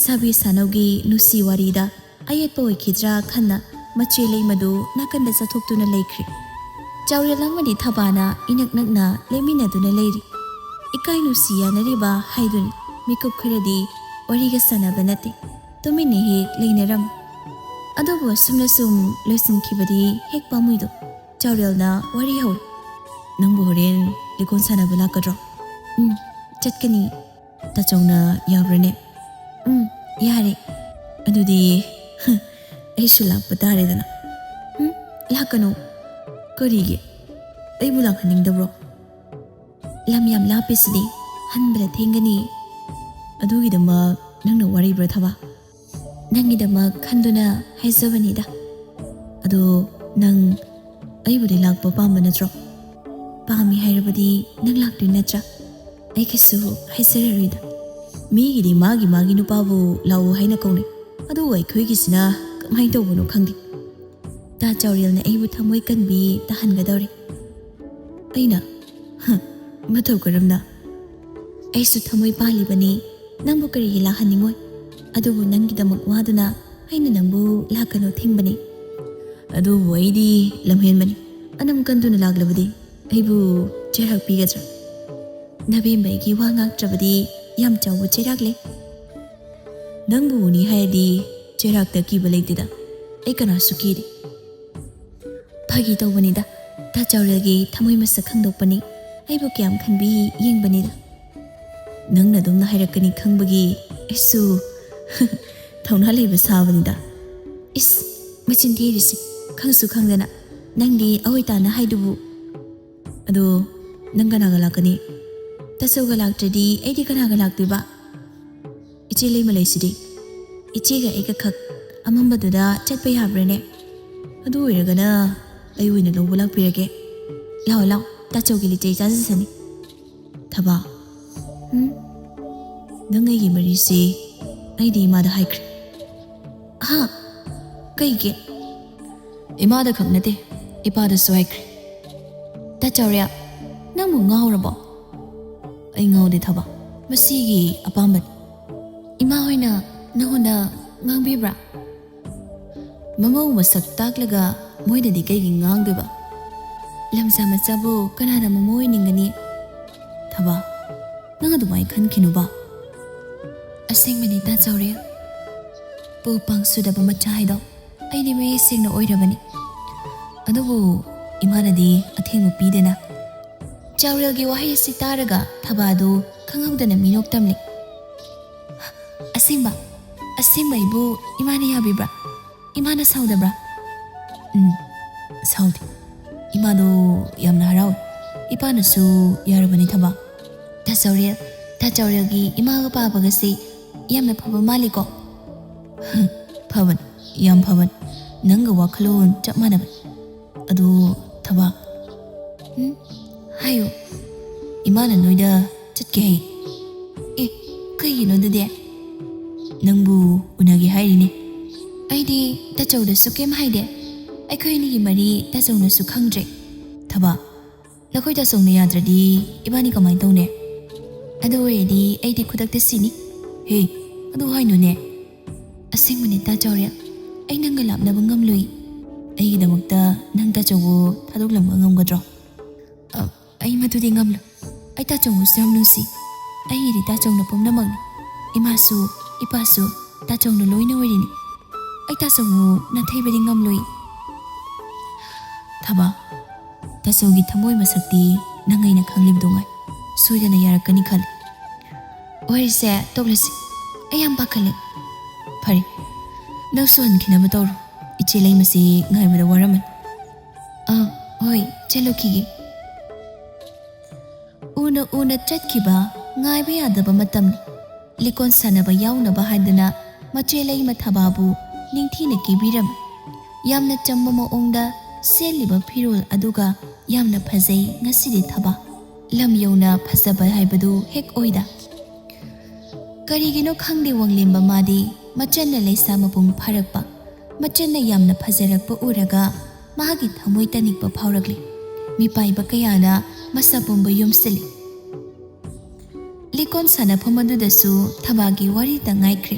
ꯁꯥꯕꯤ ꯁꯥꯅꯧꯒꯤ ꯅꯨꯡꯁꯤ ꯋꯥꯔꯤꯗ ꯑꯌꯦꯠꯄ ꯑꯣꯏꯈꯤꯗ꯭ꯔꯥ ꯈꯟꯅ ꯃꯆꯦ ꯂꯩꯃꯗꯨ ꯅꯥꯀꯟꯗ ꯆꯠꯊꯣꯛꯇꯨꯅ ꯂꯩꯈ꯭ꯔꯦ꯫ ꯆꯥꯎꯔꯦꯜ ꯑꯃꯗꯤ ꯊꯕꯥꯅ ꯏꯅꯛ ꯅꯛꯅ ꯂꯦꯞꯃꯤꯟꯅꯗꯨꯅ ꯂꯩꯔꯤ꯫ ꯏꯀꯥꯏ ꯅꯨꯡꯁꯤ ꯌꯥꯅꯔꯤꯕ ꯍꯥꯏꯗꯨꯅꯤ꯫ ꯃꯤꯀꯨꯞ ꯈꯔꯗꯤ ꯋꯥꯔꯤꯒ ꯁꯥꯟꯅꯕ ꯅꯠꯇꯦ, ꯇꯨꯃꯤꯟꯅ ꯍꯦꯛ ꯂꯩꯅꯔꯝꯃꯤ꯫ ꯑꯗꯨꯕꯨ ꯑꯁꯨꯝꯅ ꯁꯨꯝ ꯂꯣꯏꯁꯤꯟꯈꯤꯕꯗꯤ ꯍꯦꯛ ꯄꯥꯝꯃꯨꯏꯗꯣ꯫ ꯆꯥꯎꯔꯦꯜꯅ ꯋꯥꯔꯤ ꯍꯧꯏ꯫ "ꯅꯪꯕꯨ ꯍꯣꯔꯦꯟ ꯂꯤꯀꯣꯟ ꯁꯥꯟꯅꯕ ꯂꯥꯛꯀꯗ꯭ꯔꯣ?" "ꯎꯝ, ꯆꯠꯀꯅꯤ꯫" ꯇꯥꯆꯧꯅ ꯌꯥꯕ꯭ꯔꯅꯦ? ꯎꯝ, ꯌꯥꯔꯦ꯫ ꯑꯗꯨꯗꯤ ꯑꯩꯁꯨ ꯂꯥꯛꯄ ꯇꯥꯔꯦꯗꯅ꯫ ꯎꯝ, ꯂꯥꯛꯀꯅꯨ꯫ ꯀꯔꯤꯒꯤ? ꯑꯩꯕꯨ ꯂꯥꯛꯍꯟꯅꯤꯡꯗꯕ꯭ꯔꯣ? ꯂꯝ ꯌꯥꯝ ꯂꯥꯞꯄꯤꯁꯤꯗꯤ, ꯍꯟꯕꯗ ꯊꯦꯡꯒꯅꯤ꯫ ꯑꯗꯨꯒꯤꯗꯃꯛ ꯅꯪꯅ ꯋꯥꯔꯤꯕ꯭ꯔꯥ, ꯊꯕꯥ? ꯅꯪꯒꯤꯗꯃꯛ ꯈꯟꯗꯨꯅ ꯍꯥꯏꯖꯕꯅꯤꯗ꯫ ꯑꯗꯣ ꯅꯪ ꯑꯩꯕꯨꯗꯤ ꯂꯥꯛꯄ ꯄꯥꯝꯕ ꯅꯠꯇ꯭ꯔꯣ? ꯄꯥꯝꯃꯤ ꯍꯥꯏꯔꯕꯗꯤ ꯅꯪ ꯂꯥꯛꯇꯣꯏ ꯅꯠꯇ꯭ꯔꯥ? ꯑꯩ ꯀꯩꯁꯨ ꯍꯥꯏꯖꯔꯔꯣꯏꯗ꯫ ꯃꯤꯒꯤꯗꯤ ꯃꯥꯒꯤ ꯃꯥꯒꯤ ꯅꯨꯄꯥꯕꯨ ꯂꯥꯛꯎ ꯍꯥꯏꯅ ꯀꯧꯅꯩ, ꯑꯗꯨꯕꯨ ꯑꯩꯈꯣꯏꯒꯤꯁꯤꯅ ꯀꯃꯥꯏꯅ ꯇꯧꯕꯅꯣ ꯈꯪꯗꯦ꯫ ꯇꯥ ꯆꯥꯎꯔꯦꯜꯅ ꯑꯩꯕꯨ ꯊꯃꯣꯏ ꯀꯟꯕꯤ ꯇꯥꯍꯟꯒꯗꯧꯔꯦ꯫ ꯑꯩꯅ, "ꯍ, ꯃꯇꯧ ꯀꯔꯝꯅ?" "ꯑꯩꯁꯨ ꯊꯃꯣꯏ ꯄꯥꯜꯂꯤꯕꯅꯤ, ꯅꯪꯕꯨ ꯀꯔꯤꯒꯤ ꯂꯥꯛꯍꯟꯅꯤꯡꯉꯣꯏ? ꯑꯗꯨꯕꯨ ꯅꯪꯒꯤꯗꯃꯛ ꯋꯥꯗꯨꯅ ꯑꯩꯅ ꯅꯪꯕꯨ ꯂꯥꯛꯀꯅꯨ ꯊꯤꯡꯕꯅꯤ꯫ ꯑꯗꯨꯕꯨ ꯑꯩꯗꯤ ꯂꯝꯍꯦꯟꯕꯅꯤ, ꯑꯅꯝ ꯀꯟꯗꯨꯅ ꯂꯥꯛꯂꯕꯗꯤ ꯑꯩꯕꯨ ꯆꯩꯔꯥꯛ ꯄꯤꯒꯗ꯭ꯔꯥ? ꯅꯕꯦꯝꯕ ꯑꯩꯒꯤ ꯋꯥ ꯉꯥꯛꯇ꯭ꯔꯕꯗꯤ ꯌꯥꯝ ꯆꯥꯎꯕ ꯆꯩꯔꯥꯛ ꯂꯩ꯫ ꯅꯪꯕꯨ ꯎꯅꯤ ꯍꯥꯏꯔꯗꯤ ꯆꯩꯔꯥꯛꯇ ꯀꯤꯕ ꯂꯩꯇꯦꯗ, ꯑꯩ ꯀꯅꯥꯁꯨ ꯀꯤꯗꯦ꯫" ꯐꯥꯒꯤ ꯇꯧꯕꯅꯤꯗ, ꯇꯥ ꯆꯥꯎꯔꯦꯜꯒꯤ ꯊꯃꯣꯏ ꯃꯁꯛ ꯈꯪꯗꯣꯛꯄꯅꯤ꯫ ꯑꯩꯕꯨ ꯀꯌꯥꯝ ꯈꯟꯕꯤ ꯌꯦꯡꯕꯅꯤꯗ꯫ ꯅꯪꯅ ꯑꯗꯨꯝꯅ ꯍꯥꯏꯔꯛꯀꯅꯤ ꯈꯪꯕꯒꯤ ꯑꯩꯁꯨ ꯊꯧꯅꯥ ꯂꯩꯕ ꯁꯥꯕꯅꯤꯗ꯫ ꯏꯁ, ꯃꯆꯤꯟ ꯊꯤꯔꯤꯁꯤ, ꯈꯪꯁꯨ ꯈꯪꯗꯅ꯫ ꯅꯪꯗꯤ ꯑꯑꯣꯏ ꯇꯥꯅ ꯍꯥꯏꯗꯨꯕꯨ꯫ ꯑꯗꯣ ꯅꯪ ꯀꯅꯥꯒ ꯂꯥꯛꯀꯅꯤ? ꯇꯥꯆꯧꯒ ꯂꯥꯛꯇ꯭ꯔꯗꯤ ꯑꯩꯗꯤ ꯀꯅꯥꯒ ꯂꯥꯛꯇꯣꯏꯕ? ꯏꯆꯦ ꯂꯩꯃ ꯂꯩꯁꯤꯗꯤ꯫ ꯏꯆꯦꯒ ꯑꯩꯒ ꯈꯛ ꯑꯃꯝꯕꯗꯨꯗ ꯆꯠꯄ ꯌꯥꯕ꯭ꯔꯥꯅꯦ? ꯑꯗꯨ ꯑꯣꯏꯔꯒꯅ ꯑꯩ ꯑꯣꯏꯅ ꯂꯧꯕ ꯂꯥꯛꯄꯤꯔꯒꯦ꯫ ꯂꯥꯛꯑꯣ, ꯂꯥꯛꯑꯣ, ꯇꯥꯆꯧꯒꯤ ꯂꯤꯆꯩ ꯆꯥꯖꯁꯅꯤ꯫ ꯊꯕꯥ, ꯎꯝ? ꯅꯪ ꯑꯩꯒꯤ ꯃꯔꯤꯁꯦ ꯑꯩꯗꯤ ꯏꯃꯥꯗ ꯍꯥꯏꯈ꯭ꯔꯦ꯫ ꯍꯥ? ꯀꯩꯒꯤ? ꯏꯃꯥꯗ ꯈꯛ ꯅꯠꯇꯦ, ꯏꯄꯥꯗꯁꯨ ꯍꯥꯏꯈ꯭ꯔꯦ꯫ ꯇꯥ ꯆꯥꯎꯔꯦꯜ, ꯅꯪꯕꯨ ꯉꯥꯎꯔꯕꯣ? ꯑꯩ ꯉꯥꯎꯗꯦ ꯊꯕꯥ, ꯃꯁꯤꯒꯤ ꯑꯄꯥꯝꯕꯅꯤ꯫ ꯏꯃꯥ ꯍꯣꯏꯅ ꯅꯉꯣꯟꯗ ꯉꯥꯡꯕꯤꯕ꯭ꯔꯥ? ꯃꯃꯧ ꯃꯁꯛ ꯇꯥꯛꯂꯒ ꯃꯣꯏꯅꯗꯤ ꯀꯩꯒꯤ ꯉꯥꯡꯗꯣꯏꯕ? ꯂꯝꯖꯥ ꯃꯆꯥꯕꯨ ꯀꯅꯥꯅ ꯃꯃꯧ ꯑꯣꯏꯅꯤꯡꯒꯅꯤ? ꯊꯕꯥ, ꯅꯪ ꯑꯗꯨꯃꯥꯏꯅ ꯈꯟꯈꯤꯅꯨꯕ꯫ ꯑꯁꯦꯡꯕꯅꯤ ꯇꯥ ꯆꯥꯎꯔꯦꯜ, ꯄꯨ ꯄꯥꯡ ꯁꯨꯗꯕ ꯃꯆꯥ ꯍꯥꯏꯗꯣ ꯑꯩꯗꯤ ꯃꯌꯦꯛ ꯁꯦꯡꯅ ꯑꯣꯏꯔꯕꯅꯤ꯫ ꯑꯗꯨꯕꯨ ꯏꯃꯥꯅꯗꯤ ꯑꯊꯤꯡꯕ ꯄꯤꯗꯅ꯫ ꯆꯥꯎꯔꯦꯜꯒꯤ ꯋꯥꯍꯩ ꯑꯁꯤ ꯇꯥꯔꯒ ꯊꯕꯥꯗꯨ ꯈꯪꯍꯧꯗꯅ ꯃꯤꯅꯣꯛ ꯇꯝꯂꯦ꯫ "ꯑꯁꯦꯡꯕ? ꯑꯁꯦꯡꯕ ꯑꯩꯕꯨ ꯏꯃꯥꯅ ꯌꯥꯕꯤꯕ꯭ꯔꯥ? ꯏꯃꯥꯅ ꯁꯥꯎꯗꯕ꯭ꯔꯥ?" "ꯎꯝ, ꯁꯥꯎꯗꯦ꯫ ꯏꯃꯥꯗꯣ ꯌꯥꯝꯅ ꯍꯔꯥꯎꯏ꯫ ꯏꯄꯥꯅꯁꯨ ꯌꯥꯔꯕꯅꯤ ꯊꯕꯥ꯫" "ꯇꯥ ꯆꯥꯎꯔꯦꯜ, ꯇꯥ ꯆꯥꯎꯔꯦꯜꯒꯤ ꯏꯃꯥꯒ ꯄꯥꯕꯒꯁꯦ ꯌꯥꯝꯅ ꯐꯕ ꯃꯥꯜꯂꯤꯀꯣ?" "ꯐꯕꯅꯤ, ꯌꯥꯝ ꯐꯕꯅꯤ꯫ ꯅꯪꯒ ꯋꯥꯈꯜꯂꯣꯟ ꯆꯞ ꯃꯥꯟꯅꯕꯅꯤ꯫ ꯑꯗꯣ ꯊꯕꯥ꯫" "ꯎꯝ, ꯍꯥꯏꯌꯨ꯫" "ꯏꯃꯥꯅ ꯅꯣꯏꯗ ꯆꯠꯀꯦ ꯍꯥꯏ꯫" "ꯑꯦ, ꯀꯩꯒꯤꯅꯣ ꯑꯗꯨꯗꯤ?" "ꯅꯪꯕꯨ ꯎꯅꯒꯦ ꯍꯥꯏꯔꯤꯅꯦ꯫" "ꯑꯩꯗꯤ ꯇꯥꯆꯧꯗꯁꯨ ꯀꯩꯝ ꯍꯥꯏꯗꯦ꯫ ꯑꯩꯈꯣꯏ ꯑꯅꯤꯒꯤ ꯃꯔꯤ ꯇꯥꯆꯧꯅꯁꯨ ꯈꯪꯗ꯭ꯔꯦ꯫" "ꯊꯕꯥ, ꯅꯈꯣꯏ ꯇꯥꯆꯧꯅ ꯌꯥꯗ꯭ꯔꯗꯤ ꯏꯕꯥꯅꯤ ꯀꯃꯥꯏꯅ ꯇꯧꯅꯤ? ꯑꯗꯨ ꯑꯣꯏꯔꯗꯤ ꯑꯩꯗꯤ ꯈꯨꯗꯛꯇ ꯁꯤꯅꯤ꯫" "ꯍꯦ, ꯑꯗꯨ ꯍꯥꯏꯅꯨꯅꯦ꯫" "ꯑꯁꯦꯡꯕꯅꯦ ꯇꯥ ꯆꯥꯎꯔꯦꯜ, ꯑꯩ ꯅꯪꯒ ꯂꯥꯞꯅꯕ ꯉꯝꯂꯣꯏ꯫ ꯑꯩꯒꯤꯗꯃꯛꯇ ꯅꯪ ꯇꯥꯆꯧꯕꯨ ꯊꯥꯗꯣꯛꯂꯝꯕ ꯉꯝꯒꯗ꯭ꯔꯣ?" "ꯑ, ꯑꯩ ꯃꯗꯨꯗꯤ ꯉꯝꯂꯣꯏ꯫ ꯑꯩ ꯇꯥꯆꯧꯕꯨꯁꯨ ꯌꯥꯝ ꯅꯨꯡꯁꯤ꯫ ꯑꯩꯒꯤꯗꯤ ꯇꯥꯆꯧꯅ ꯄꯨꯝꯅꯃꯛꯅꯤ꯫ ꯏꯃꯥꯁꯨ, ꯏꯄꯥꯁꯨ ꯇꯥꯆꯧꯅ ꯂꯣꯏꯅ ꯑꯣꯏꯔꯤꯅꯤ꯫ ꯑꯩ ꯇꯥꯆꯧꯕꯨ ꯅꯥꯊꯩꯕꯗꯤ ꯉꯝꯂꯣꯏ꯫" "ꯊꯕꯥ, ꯇꯥꯆꯧꯒꯤ ꯊꯃꯣꯏ ꯃꯁꯛꯇꯤ ꯅꯪ ꯑꯩꯅ ꯈꯪꯂꯤꯕꯗꯨ ꯉꯥꯏ꯫ ꯁꯣꯏꯗꯅ ꯌꯥꯔꯛꯀꯅꯤ ꯈꯜꯂꯤ꯫" "ꯋꯥꯔꯤꯁꯦ ꯇꯣꯛꯂꯁꯤ꯫ ꯑꯩ ꯌꯥꯝ ꯄꯥꯈꯠꯂꯦ꯫" "ꯐꯔꯦ, ꯅꯪꯁꯨ ꯍꯟꯈꯤꯅꯕ ꯇꯧꯔꯣ꯫ ꯏꯆꯦ ꯂꯩꯃꯁꯤ ꯉꯥꯏꯕꯗ ꯋꯥꯔꯝꯃꯅꯤ꯫" "ꯑꯥ, ꯍꯣꯏ, ꯆꯠꯂꯨꯈꯤꯒꯦ꯫" ꯎꯅ ꯎꯅ ꯆꯠꯈꯤꯕ ꯉꯥꯏꯕ ꯌꯥꯗꯕ ꯃꯇꯝꯅꯤ꯫ ꯂꯤꯀꯣꯟ ꯁꯥꯟꯅꯕ ꯌꯥꯎꯅꯕ ꯍꯥꯏꯗꯅ ꯃꯆꯦ ꯂꯩꯃ ꯊꯕꯥꯕꯨ ꯅꯤꯡꯊꯤꯅ ꯀꯦꯕꯤꯔꯝꯃꯤ꯫ ꯌꯥꯝꯅ ꯆꯝꯕ ꯃꯑꯣꯡꯗ ꯁꯦꯠꯂꯤꯕ ꯐꯤꯔꯣꯜ ꯑꯗꯨꯒ ꯌꯥꯝꯅ ꯐꯖꯩ ꯉꯁꯤꯗꯤ ꯊꯕꯥ꯫ ꯂꯝ ꯌꯧꯅ ꯐꯖꯕ ꯍꯥꯏꯕꯗꯨ ꯍꯦꯛ ꯑꯣꯏꯗ꯫ ꯀꯔꯤꯒꯤꯅꯣ ꯈꯪꯗꯦ ꯋꯥꯡꯂꯦꯝꯕ ꯃꯥꯗꯤ ꯃꯆꯟꯅ ꯂꯩꯁꯥ ꯃꯄꯨꯡ ꯐꯥꯔꯛꯄ, ꯃꯆꯟꯅ ꯌꯥꯝꯅ ꯐꯖꯔꯛꯄ ꯎꯔꯒ ꯃꯍꯥꯛꯀꯤ ꯊꯃꯣꯏ ꯇꯅꯤꯛꯄ ꯐꯥꯎꯔꯛꯂꯤ꯫ ꯃꯤꯄꯥꯏꯕ ꯀꯌꯥꯅ ꯃꯁꯥ ꯄꯨꯝꯕ ꯌꯣꯝꯁꯤꯜꯂꯤ꯫ ꯂꯤꯀꯣꯟ ꯁꯥꯟꯅꯐꯝ ꯑꯗꯨꯗꯁꯨ ꯊꯕꯥꯒꯤ ꯋꯥꯔꯤꯇ ꯉꯥꯏꯈ꯭ꯔꯦ꯫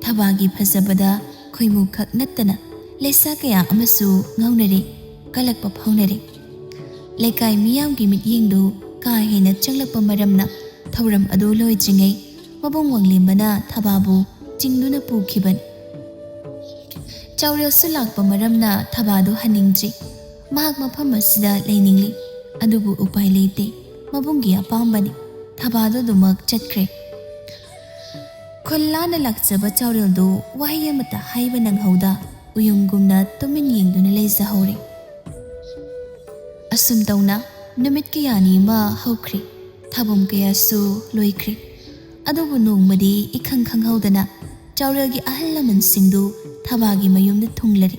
ꯊꯕꯥꯒꯤ ꯐꯖꯕꯗ ꯈꯣꯏꯃꯨ ꯈꯛ ꯅꯠꯇꯅ ꯂꯩꯁꯥ ꯀꯌꯥ ꯑꯃꯁꯨ ꯉꯥꯎꯅꯔꯦ, ꯀꯜꯂꯛꯄ ꯐꯥꯎꯅꯔꯦ꯫ ꯂꯩꯀꯥꯏ ꯃꯤꯌꯥꯝꯒꯤ ꯃꯤꯠꯌꯦꯡꯗꯨ ꯀꯥ ꯍꯦꯟꯅ ꯆꯪꯂꯛꯄ ꯃꯔꯝꯅ ꯊꯧꯔꯝ ꯑꯗꯨ ꯂꯣꯏꯗ꯭ꯔꯤꯉꯩ ꯃꯕꯨꯡ ꯋꯥꯡꯂꯦꯝꯕꯅ ꯊꯕꯥꯕꯨ ꯆꯤꯡꯗꯨꯅ ꯄꯨꯈꯤꯕꯅꯤ꯫ ꯆꯥꯎꯔꯦꯜꯁꯨ ꯂꯥꯛꯄ ꯃꯔꯝꯅ ꯊꯕꯥꯗꯨ ꯍꯟꯅꯤꯡꯗ꯭ꯔꯤ꯫ ꯃꯍꯥꯛ ꯃꯐꯝ ꯑꯁꯤꯗ ꯂꯩꯅꯤꯡꯂꯤ, ꯑꯗꯨꯕꯨ ꯎꯄꯥꯏ ꯂꯩꯇꯦ, ꯃꯕꯨꯡꯒꯤ ꯑꯄꯥꯝꯕꯅꯤ꯫ ꯊꯕꯥꯗꯨ ꯑꯗꯨꯃꯛ ꯆꯠꯈ꯭ꯔꯦ꯫ ꯈꯨꯜ ꯂꯥꯟꯅ ꯂꯥꯛꯆꯕ ꯆꯥꯎꯔꯦꯜꯗꯨ ꯋꯥꯍꯩ ꯑꯃꯠꯇ ꯍꯥꯏꯕ ꯅꯪꯍꯧꯗ ꯎꯌꯨꯡꯒꯨꯝꯅ ꯇꯨꯃꯤꯟ ꯌꯦꯡꯗꯨꯅ ꯂꯩꯖꯍꯧꯔꯦ꯫ ꯑꯁꯨꯝ ꯇꯧꯅ ꯅꯨꯃꯤꯠ ꯀꯌꯥꯅꯤ ꯑꯃ ꯍꯧꯈ꯭ꯔꯦ꯫ ꯊꯧꯔꯝ ꯀꯌꯥꯁꯨ ꯂꯣꯏꯈ꯭ꯔꯦ꯫ ꯑꯗꯨꯕꯨ ꯅꯣꯡꯃꯗꯤ ꯏꯈꯪ ꯈꯪꯍꯧꯗꯅ ꯆꯥꯎꯔꯦꯜꯒꯤ ꯑꯍꯜ ꯂꯃꯟꯁꯤꯡꯗꯨ ꯊꯕꯥꯒꯤ ꯃꯌꯨꯝꯗ ꯊꯨꯡꯂꯔꯦ꯫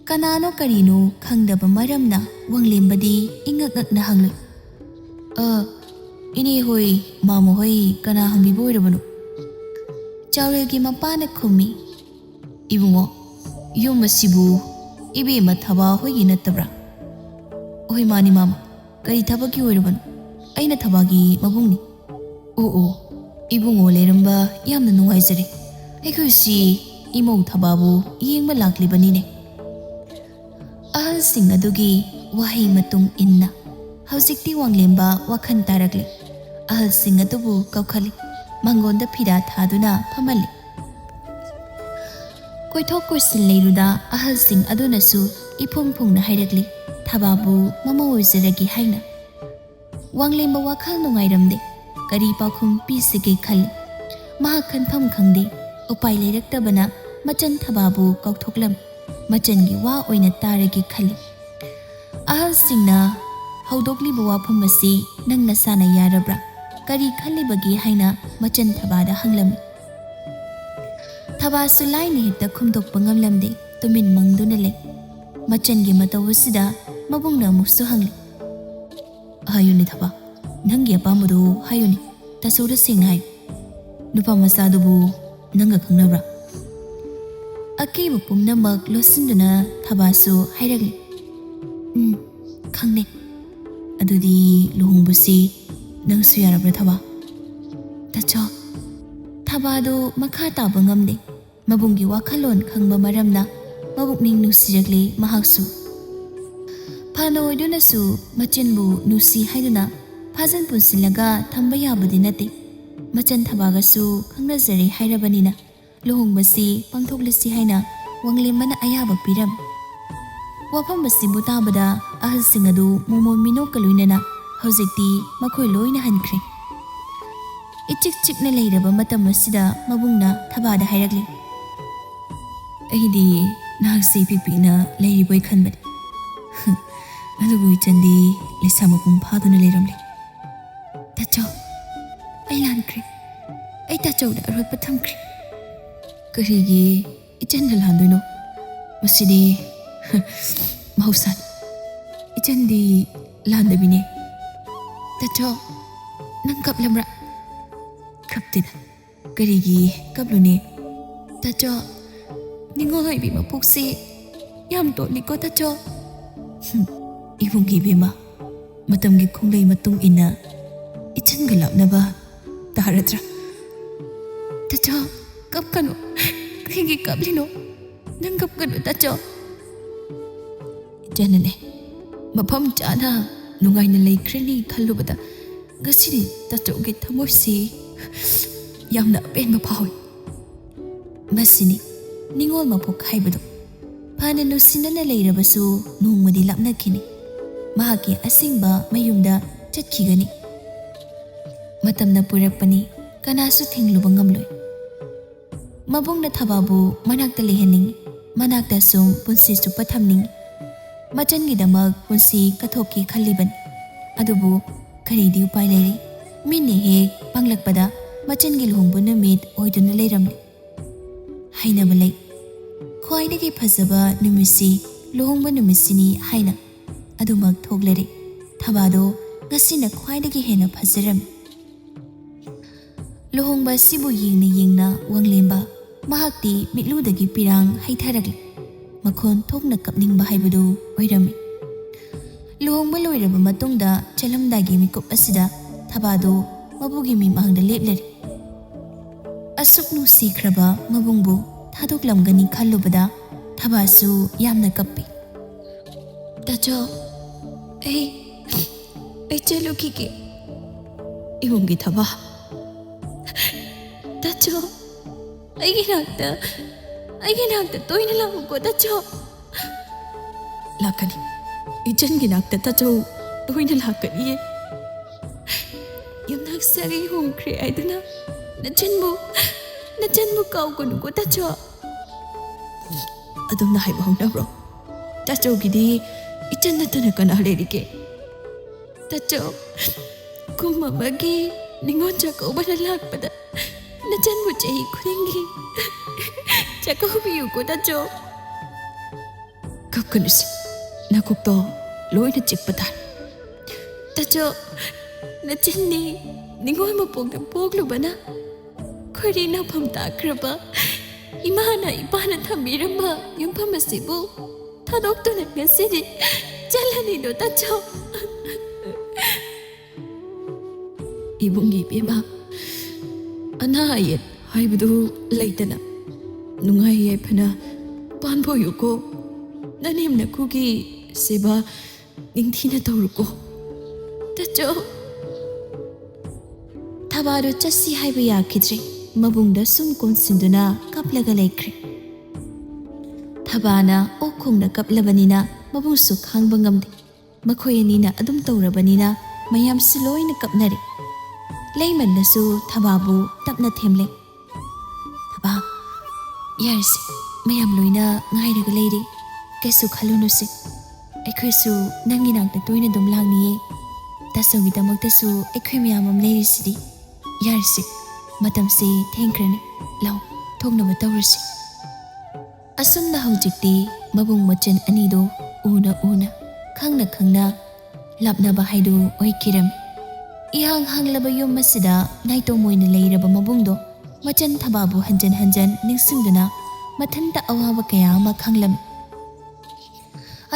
ꯀꯅꯥꯅꯣ ꯀꯔꯤꯅꯣ ꯈꯪꯗꯕ ꯃꯔꯝꯅ ꯋꯥꯡꯂꯦꯝꯕꯗꯤ ꯏꯉꯛ ꯉꯛꯅ ꯍꯪꯂꯨꯏ, "ꯑ, ꯏꯅꯦ ꯍꯣꯏ, ꯃꯥꯃ ꯍꯣꯏ ꯀꯅꯥ ꯍꯪꯕꯤꯕ ꯑꯣꯏꯔꯕꯅꯣ?" ꯆꯥꯎꯔꯦꯜꯒꯤ ꯃꯄꯥꯅ ꯈꯨꯝꯃꯤ, "ꯏꯕꯨꯡꯉꯣ, ꯌꯨꯝ ꯑꯁꯤꯕꯨ ꯏꯕꯦꯝꯃ ꯊꯕꯥ ꯍꯣꯏꯒꯤ ꯅꯠꯇꯕ꯭ꯔꯥ?" "ꯍꯣꯏ, ꯃꯥꯅꯤ ꯃꯥꯃ꯫ ꯀꯔꯤ ꯊꯕꯛꯀꯤ ꯑꯣꯏꯔꯕꯅꯣ? ꯑꯩꯅ ꯊꯕꯥꯒꯤ ꯃꯕꯨꯡꯅꯤ꯫" "ꯑꯣ ꯑꯣ, ꯏꯕꯨꯡꯉꯣ ꯂꯩꯔꯝꯕ ꯌꯥꯝꯅ ꯅꯨꯡꯉꯥꯏꯖꯔꯦ꯫ ꯑꯩꯈꯣꯏꯁꯤ ꯏꯃꯧ ꯊꯕꯥꯕꯨ ꯌꯦꯡꯕ ꯂꯥꯛꯂꯤꯕꯅꯤꯅꯦ꯫" ꯑꯍꯜꯁꯤꯡ ꯑꯗꯨꯒꯤ ꯋꯥꯍꯩ ꯃꯇꯨꯡ ꯏꯟꯅ ꯍꯧꯖꯤꯛꯇꯤ ꯋꯥꯡꯂꯦꯝꯕ ꯋꯥꯈꯜ ꯇꯥꯔꯛꯂꯦ꯫ ꯑꯍꯜꯁꯤꯡ ꯑꯗꯨꯕꯨ ꯀꯧꯈꯠꯂꯤ꯫ ꯃꯉꯣꯟꯗ ꯐꯤꯔꯥ ꯊꯥꯗꯨꯅ ꯐꯝꯍꯜꯂꯤ꯫ ꯀꯣꯏꯊꯣꯛ ꯀꯣꯏꯁꯤꯟ ꯂꯩꯔꯨꯗ ꯑꯍꯜꯁꯤꯡ ꯑꯗꯨꯅꯁꯨ ꯏꯐꯣꯡ ꯐꯣꯡꯅ ꯍꯥꯏꯔꯛꯂꯤ, ꯊꯕꯥꯕꯨ ꯃꯃꯧ ꯑꯣꯏꯖꯔꯒꯦ ꯍꯥꯏꯅ꯫ ꯋꯥꯡꯂꯦꯝꯕ ꯋꯥꯈꯜ ꯅꯨꯡꯉꯥꯏꯔꯝꯗꯦ꯫ ꯀꯔꯤ ꯄꯥꯎꯈꯨꯝ ꯄꯤꯁꯤꯒꯦ ꯈꯜꯂꯤ꯫ ꯃꯍꯥꯛ ꯈꯟꯐꯝ ꯈꯪꯗꯦ꯫ ꯎꯄꯥꯏ ꯂꯩꯔꯛꯇꯕꯅ ꯃꯆꯟ ꯊꯕꯥꯕꯨ ꯀꯧꯊꯣꯛꯂꯝꯃꯤ꯫ ꯃꯆꯟꯒꯤ ꯋꯥ ꯑꯣꯏꯅ ꯇꯥꯔꯒꯦ ꯈꯜꯂꯤ꯫ ꯑꯍꯜꯁꯤꯡꯅ ꯍꯧꯗꯣꯛꯂꯤꯕ ꯋꯥꯐꯝ ꯑꯁꯤ ꯅꯪ ꯅꯁꯥꯅ ꯌꯥꯔꯕ꯭ꯔꯥ? ꯀꯔꯤ ꯈꯜꯂꯤꯕꯒꯦ ꯍꯥꯏꯅ ꯃꯆꯟ ꯊꯕꯥꯗ ꯍꯪꯂꯝꯃꯤ꯫ ꯊꯕꯥꯁꯨ ꯂꯥꯏꯅ ꯍꯦꯛꯇ ꯈꯨꯝꯗꯣꯛꯄ ꯉꯝꯂꯝꯗꯦ꯫ ꯇꯨꯃꯤꯟ ꯃꯪꯗꯨꯅ ꯂꯩ꯫ ꯃꯆꯟꯒꯤ ꯃꯇꯧ ꯑꯁꯤꯗ ꯃꯕꯨꯡꯅ ꯑꯃꯨꯛꯁꯨ ꯍꯪꯂꯤ, "ꯍꯥꯏꯌꯨꯅꯦ ꯊꯕꯥ, ꯅꯪꯒꯤ ꯑꯄꯥꯝꯕꯗꯨ ꯍꯥꯏꯌꯨꯅꯦ, ꯇꯥꯆꯧꯗ ꯁꯦꯡꯅ ꯍꯥꯏꯌꯨ꯫ ꯅꯨꯄꯥ ꯃꯆꯥꯗꯨꯕꯨ ꯅꯪꯒ ꯈꯪꯅꯕ꯭ꯔꯥ?" ꯑꯀꯤꯕ ꯄꯨꯝꯅꯃꯛ ꯂꯣꯠꯁꯤꯟꯗꯨꯅ ꯊꯕꯥꯁꯨ ꯍꯥꯏꯔꯛꯂꯤ, "ꯎꯝ, ꯈꯪꯅꯩ꯫" "ꯑꯗꯨꯗꯤ ꯂꯨꯍꯣꯡꯕꯁꯤ ꯅꯪꯁꯨ ꯌꯥꯔꯕ꯭ꯔꯥ ꯊꯕꯥ?" "ꯇꯥꯆꯧ꯫" ꯊꯕꯥꯗꯨ ꯃꯈꯥ ꯇꯥꯕ ꯉꯝꯗꯦ꯫ ꯃꯕꯨꯡꯒꯤ ꯋꯥꯈꯜꯂꯣꯟ ꯈꯪꯕ ꯃꯔꯝꯅ ꯃꯕꯨꯛꯅꯤꯡ ꯅꯨꯡꯁꯤꯔꯛꯂꯦ ꯃꯍꯥꯛꯁꯨ꯫ ꯐꯅ ꯑꯣꯏꯗꯨꯅꯁꯨ ꯃꯆꯟꯕꯨ ꯅꯨꯡꯁꯤ ꯍꯥꯏꯗꯨꯅ ꯐꯥꯖꯤꯟ ꯄꯨꯟꯁꯤꯜꯂꯒ ꯊꯝꯕ ꯌꯥꯕꯗꯤ ꯅꯠꯇꯦ꯫ ꯃꯆꯟ ꯊꯕꯥꯒꯁꯨ ꯈꯪꯅꯖꯔꯦ ꯍꯥꯏꯔꯕꯅꯤꯅ ꯂꯨꯍꯣꯡꯕꯁꯤ ꯄꯥꯡꯊꯣꯛꯂꯁꯤ ꯍꯥꯏꯅ ꯋꯥꯡꯂꯦꯝꯕꯅ ꯑꯌꯥꯕ ꯄꯤꯔꯝꯃꯤ꯫ ꯋꯥꯐꯝ ꯑꯁꯤꯕꯨ ꯇꯥꯕꯗ ꯑꯍꯜꯁꯤꯡ ꯑꯗꯨ ꯃꯣꯃꯣꯟ ꯃꯤꯅꯣꯛꯀ ꯂꯣꯏꯅꯅ ꯍꯧꯖꯤꯛꯇꯤ ꯃꯈꯣꯏ ꯂꯣꯏꯅ ꯍꯟꯈ꯭ꯔꯦ꯫ ꯏꯆꯤꯛ ꯆꯤꯛꯅ ꯂꯩꯔꯕ ꯃꯇꯝ ꯑꯁꯤꯗ ꯃꯕꯨꯡꯅ ꯊꯕꯥꯗ ꯍꯥꯏꯔꯛꯂꯤ, "ꯑꯩꯗꯤ ꯅꯍꯥꯛꯁꯦ ꯏꯄꯤꯛ ꯄꯤꯛꯅ ꯂꯩꯔꯤꯕꯣꯏ ꯈꯟꯕꯅꯤ꯫ ꯑꯗꯨꯕꯨ ꯏꯆꯟꯗꯤ ꯂꯩꯁꯥ ꯃꯄꯨꯡ ꯐꯥꯗꯨꯅ ꯂꯩꯔꯝꯂꯦ꯫ ꯇꯥꯆꯧ, ꯑꯩ ꯂꯥꯟꯈ꯭ꯔꯦ꯫ ꯑꯩ ꯇꯥꯆꯧꯗ ꯑꯔꯣꯠꯄ ꯊꯝꯈ꯭ꯔꯦ꯫" "ꯀꯔꯤꯒꯤ ꯏꯆꯟꯅ ꯂꯥꯟꯗꯣꯏꯅꯣ? ꯃꯁꯤꯗꯤ ꯃꯍꯧꯁꯥꯅꯤ꯫ ꯏꯆꯟꯗꯤ ꯂꯥꯟꯗꯕꯤꯅꯦ꯫" "ꯇꯥꯆꯧ, ꯅꯪ ꯀꯞꯂꯝꯕ꯭ꯔꯥ?" "ꯀꯞꯇꯦꯗ, ꯀꯔꯤꯒꯤ ꯀꯞꯂꯨꯅꯤ?" "ꯇꯥꯆꯧ, ꯅꯤꯉꯣꯜ ꯑꯣꯏꯕꯤ ꯃꯄꯣꯛꯁꯤ ꯌꯥꯝ ꯇꯣꯜꯂꯤꯀꯣ ꯇꯥꯆꯧ꯫" "ꯍꯨꯝ, ꯏꯕꯨꯡꯒꯤ ꯏꯕꯦꯝꯃ, ꯃꯇꯝꯒꯤ ꯈꯣꯡꯂꯩ ꯃꯇꯨꯡ ꯏꯟꯅ ꯏꯆꯟꯒ ꯂꯥꯞꯅꯕ ꯇꯥꯔꯗ꯭ꯔꯥ?" "ꯇꯥꯆꯧ, ꯀꯞꯀꯅꯨ꯫ ꯀꯔꯤꯒꯤ ꯀꯞꯂꯤꯅꯣ? ꯅꯪ ꯀꯞꯀꯅꯨ ꯇꯥꯆꯧ꯫" "ꯏꯆꯟꯅꯅꯦ, ꯃꯐꯝ ꯆꯥꯅ ꯅꯨꯡꯉꯥꯏꯅ ꯂꯩꯈ꯭ꯔꯅꯤ ꯈꯜꯂꯨꯕꯗ ꯉꯁꯤꯗꯤ ꯇꯥꯆꯧꯒꯤ ꯊꯃꯣꯏꯁꯤ ꯌꯥꯝꯅ ꯑꯄꯦꯟꯕ ꯐꯥꯎꯏ꯫ ꯃꯁꯤꯅꯤ ꯅꯤꯉꯣꯜ ꯃꯄꯣꯛ ꯍꯥꯏꯕꯗꯨ꯫ ꯐꯅ ꯅꯨꯡꯁꯤꯅꯅ ꯂꯩꯔꯕꯁꯨ ꯅꯣꯡꯃꯗꯤ ꯂꯥꯞꯅꯈꯤꯅꯤ꯫ ꯃꯍꯥꯛꯀꯤ ꯑꯁꯦꯡꯕ ꯃꯌꯨꯝꯗ ꯆꯠꯈꯤꯒꯅꯤ꯫ ꯃꯇꯝꯅ ꯄꯨꯔꯛꯄꯅꯤ, ꯀꯅꯥꯁꯨ ꯊꯤꯡꯂꯨꯕ ꯉꯝꯂꯣꯏ꯫" ꯃꯕꯨꯡꯅ ꯊꯕꯥꯕꯨ ꯃꯅꯥꯛꯇ ꯂꯩꯍꯟꯅꯤꯡꯏ꯫ ꯃꯅꯥꯛꯇ ꯁꯨꯝ ꯄꯨꯟꯁꯤ ꯆꯨꯞꯄ ꯊꯝꯅꯤꯡꯏ꯫ ꯃꯆꯟꯒꯤꯗꯃꯛ ꯄꯨꯟꯁꯤ ꯀꯠꯊꯣꯛꯀꯦ ꯈꯜꯂꯤꯕꯅꯤ꯫ ꯑꯗꯨꯕꯨ ꯀꯔꯤꯗꯤ ꯎꯄꯥꯏ ꯂꯩꯔꯤ? ꯃꯤꯠꯅ ꯍꯦꯛ ꯄꯥꯡꯂꯛꯄꯗ ꯃꯆꯟꯒꯤ ꯂꯨꯍꯣꯡꯕ ꯅꯨꯃꯤꯠ ꯑꯣꯏꯗꯨꯅ ꯂꯩꯔꯝꯂꯦ꯫ ꯍꯥꯏꯅꯕ ꯂꯩ, "ꯈ꯭ꯋꯥꯏꯗꯒꯤ ꯐꯖꯕ ꯅꯨꯃꯤꯠꯁꯤ ꯂꯨꯍꯣꯡꯕ ꯅꯨꯃꯤꯠꯁꯤꯅꯤ" ꯍꯥꯏꯅ꯫ ꯑꯗꯨꯃꯛ ꯊꯣꯛꯂꯔꯦ꯫ ꯊꯕꯥꯗꯣ ꯉꯁꯤꯅ ꯈ꯭ꯋꯥꯏꯗꯒꯤ ꯍꯦꯟꯅ ꯐꯖꯔꯝꯃꯤ꯫ ꯂꯨꯍꯣꯡꯕ ꯑꯁꯤꯕꯨ ꯌꯦꯡꯅ ꯌꯦꯡꯅ ꯋꯥꯡꯂꯦꯝꯕ ꯃꯍꯥꯛꯇꯤ ꯃꯤꯠꯂꯨꯗꯒꯤ ꯄꯤꯔꯥꯡ ꯍꯩꯊꯔꯛꯂꯤ꯫ ꯃꯈꯣꯟ ꯊꯣꯛꯅ ꯀꯞꯅꯤꯡꯕ ꯍꯥꯏꯕꯗꯨ ꯑꯣꯏꯔꯝꯃꯤ꯫ ꯂꯨꯍꯣꯡꯕ ꯂꯣꯏꯔꯕ ꯃꯇꯨꯡꯗ ꯆꯠꯂꯝꯗꯥꯏꯒꯤ ꯃꯤꯀꯨꯞ ꯑꯁꯤꯗ ꯊꯕꯥꯗꯨ ꯃꯕꯨꯒꯤ ꯃꯤꯃꯥꯡꯗ ꯂꯦꯞꯂꯔꯤ꯫ ꯑꯁꯨꯛ ꯅꯨꯡꯁꯤꯈ꯭ꯔꯕ ꯃꯕꯨꯡꯕꯨ ꯊꯥꯗꯣꯛꯂꯝꯒꯅꯤ ꯈꯜꯂꯨꯕꯗ ꯊꯕꯥꯁꯨ ꯌꯥꯝꯅ ꯀꯞꯄꯤ꯫ "ꯇꯥꯆꯧ, ꯑꯩ, ꯑꯩ ꯆꯠꯂꯨꯈꯤꯒꯦ꯫" "ꯏꯕꯨꯡꯒꯤ ꯊꯕꯥ, ꯇꯥꯆꯧ, ꯑꯩꯒꯤ ꯅꯥꯛꯇ, ꯑꯩꯒꯤ ꯅꯥꯛꯇ ꯇꯣꯏꯅ ꯂꯥꯛꯎꯀꯣ ꯇꯥꯆꯧ꯫" "ꯂꯥꯛꯀꯅꯤ, ꯏꯆꯟꯒꯤ ꯅꯥꯛꯇ ꯇꯥꯆꯧ ꯑꯩꯈꯣꯏꯅ ꯂꯥꯛꯀꯅꯤꯌꯦ꯫ ꯌꯨꯝꯅꯥꯛ ꯁꯥꯒꯩ ꯍꯣꯡꯈ꯭ꯔꯦ ꯍꯥꯏꯗꯨꯅ ꯅꯆꯟꯕꯨ, ꯅꯆꯟꯕꯨ ꯀꯥꯎꯒꯅꯨꯀꯣ ꯇꯥꯆꯧ꯫ ꯑꯗꯨꯝꯅ ꯍꯥꯏꯕ ꯍꯧꯅꯕ꯭ꯔꯣ? ꯇꯥꯆꯧꯒꯤꯗꯤ ꯏꯆꯟ ꯅꯠꯇꯅ ꯀꯅꯥ ꯂꯩꯔꯤꯒꯦ? ꯇꯥꯆꯧ, ꯀꯨꯝ ꯑꯃꯒꯤ ꯅꯤꯉꯣꯜ ꯆꯥꯛꯀꯧꯕꯗ ꯂꯥꯛꯄꯗ ꯅꯆꯟꯕꯨ ꯆꯍꯤ ꯈꯨꯗꯤꯡꯒꯤ ꯆꯥꯛꯀꯧꯕꯤꯌꯨꯀꯣ ꯇꯥꯆꯧ꯫ ꯀꯞꯀꯅꯨꯁꯦ, ꯅꯀꯣꯛꯇꯣ ꯂꯣꯏꯅ ꯆꯤꯛꯄ ꯇꯥꯔꯦ꯫ ꯇꯥꯆꯧ, ꯅꯆꯟꯅꯤ ꯅꯤꯉꯣꯜ ꯃꯄꯣꯛꯇ ꯄꯣꯛꯂꯨꯕꯅ ꯈꯣꯏꯔꯤ ꯅꯥꯐꯝ ꯇꯥꯈ꯭ꯔꯕ ꯏꯃꯥꯅ ꯏꯄꯥꯅ ꯊꯝꯕꯤꯔꯝꯕ ꯌꯨꯝꯐꯝ ꯑꯁꯤꯕꯨ ꯊꯥꯗꯣꯛꯇꯨꯅ ꯉꯁꯤꯗꯤ ꯆꯠꯂꯅꯤꯗꯣ ꯇꯥꯆꯧ꯫ ꯏꯕꯨꯡꯒꯤ ꯏꯕꯦꯝꯃ, ꯑꯅꯥ ꯑꯌꯦꯛ ꯍꯥꯏꯕꯗꯨ ꯂꯩꯇꯅ ꯅꯨꯡꯉꯥꯏ ꯌꯥꯏꯐꯅ ꯄꯥꯟꯕ ꯑꯣꯏꯌꯨꯀꯣ꯫ ꯅꯅꯦꯝ ꯅꯀꯨꯒꯤ ꯁꯦꯕꯥ ꯅꯤꯡꯊꯤꯅ ꯇꯧꯔꯨꯀꯣ꯫ ꯇꯥꯆꯧ꯫ ꯊꯕꯥꯗꯨ ꯆꯠꯁꯤ ꯍꯥꯏꯕ ꯌꯥꯈꯤꯗ꯭ꯔꯦ꯫ ꯃꯕꯨꯡꯗ ꯁꯨꯝ ꯀꯣꯟꯁꯤꯟꯗꯨꯅ ꯀꯞꯂꯒ ꯂꯩꯈ꯭ꯔꯦ꯫ ꯊꯕꯥꯅ ꯑꯣꯛ ꯈꯣꯡꯅ ꯀꯞꯂꯕꯅꯤꯅ ꯃꯕꯨꯡꯁꯨ ꯈꯥꯡꯕ ꯉꯝꯗꯦ꯫ ꯃꯈꯣꯏ ꯑꯅꯤꯅ ꯑꯗꯨꯝ ꯇꯧꯔꯕꯅꯤꯅ ꯃꯌꯥꯝꯁꯨ ꯂꯣꯏꯅ ꯀꯞꯅꯔꯦ꯫ ꯂꯩꯃꯟꯅꯁꯨ ꯊꯕꯥꯕꯨ ꯇꯞꯅ ꯊꯦꯝꯂꯦ꯫ "ꯊꯕꯥ, ꯌꯥꯔꯁꯦ, ꯃꯌꯥꯝ ꯂꯣꯏꯅ ꯉꯥꯏꯔꯒ ꯂꯩꯔꯦ꯫ ꯀꯩꯁꯨ ꯈꯜꯂꯨꯅꯨꯁꯦ꯫ ꯑꯩꯈꯣꯏꯁꯨ ꯅꯪꯒꯤ ꯅꯥꯛꯇ ꯇꯣꯏꯅ ꯑꯗꯨꯝ ꯂꯥꯛꯅꯤꯌꯦ꯫ ꯇꯥꯆꯧꯒꯤꯗꯃꯛꯇꯁꯨ ꯑꯩꯈꯣꯏ ꯃꯌꯥꯝ ꯑꯃ ꯂꯩꯔꯤꯁꯤꯗꯤ꯫ ꯌꯥꯔꯁꯦ, ꯃꯇꯝꯁꯦ ꯊꯦꯡꯈ꯭ꯔꯅꯤ꯫ ꯂꯥꯛꯑꯣ, ꯊꯣꯛꯅꯕ ꯇꯧꯔꯁꯤ꯫" ꯑꯁꯨꯝꯅ ꯍꯧꯖꯤꯛꯇꯤ ꯃꯕꯨꯡ ꯃꯆꯟ ꯑꯅꯤꯗꯣ ꯎꯅ ꯎꯅ, ꯈꯪꯅ ꯈꯪꯅ ꯂꯥꯞꯅꯕ ꯍꯥꯏꯗꯨ ꯑꯣꯏꯈꯤꯔꯝꯃꯤ꯫ ꯏꯍꯥꯡ ꯍꯥꯡꯂꯕ ꯌꯨꯝ ꯑꯁꯤꯗ ꯅꯥꯏꯇꯣꯝ ꯑꯣꯏꯅ ꯂꯩꯔꯕ ꯃꯕꯨꯡꯗꯣ ꯃꯆꯟ ꯊꯕꯥꯕꯨ ꯍꯟꯖꯟ ꯍꯟꯖꯟ ꯅꯤꯡꯁꯤꯡꯗꯨꯅ ꯃꯊꯟꯇ ꯑꯋꯥꯕ ꯀꯌꯥ ꯑꯃ ꯈꯪꯂꯝꯃꯤ꯫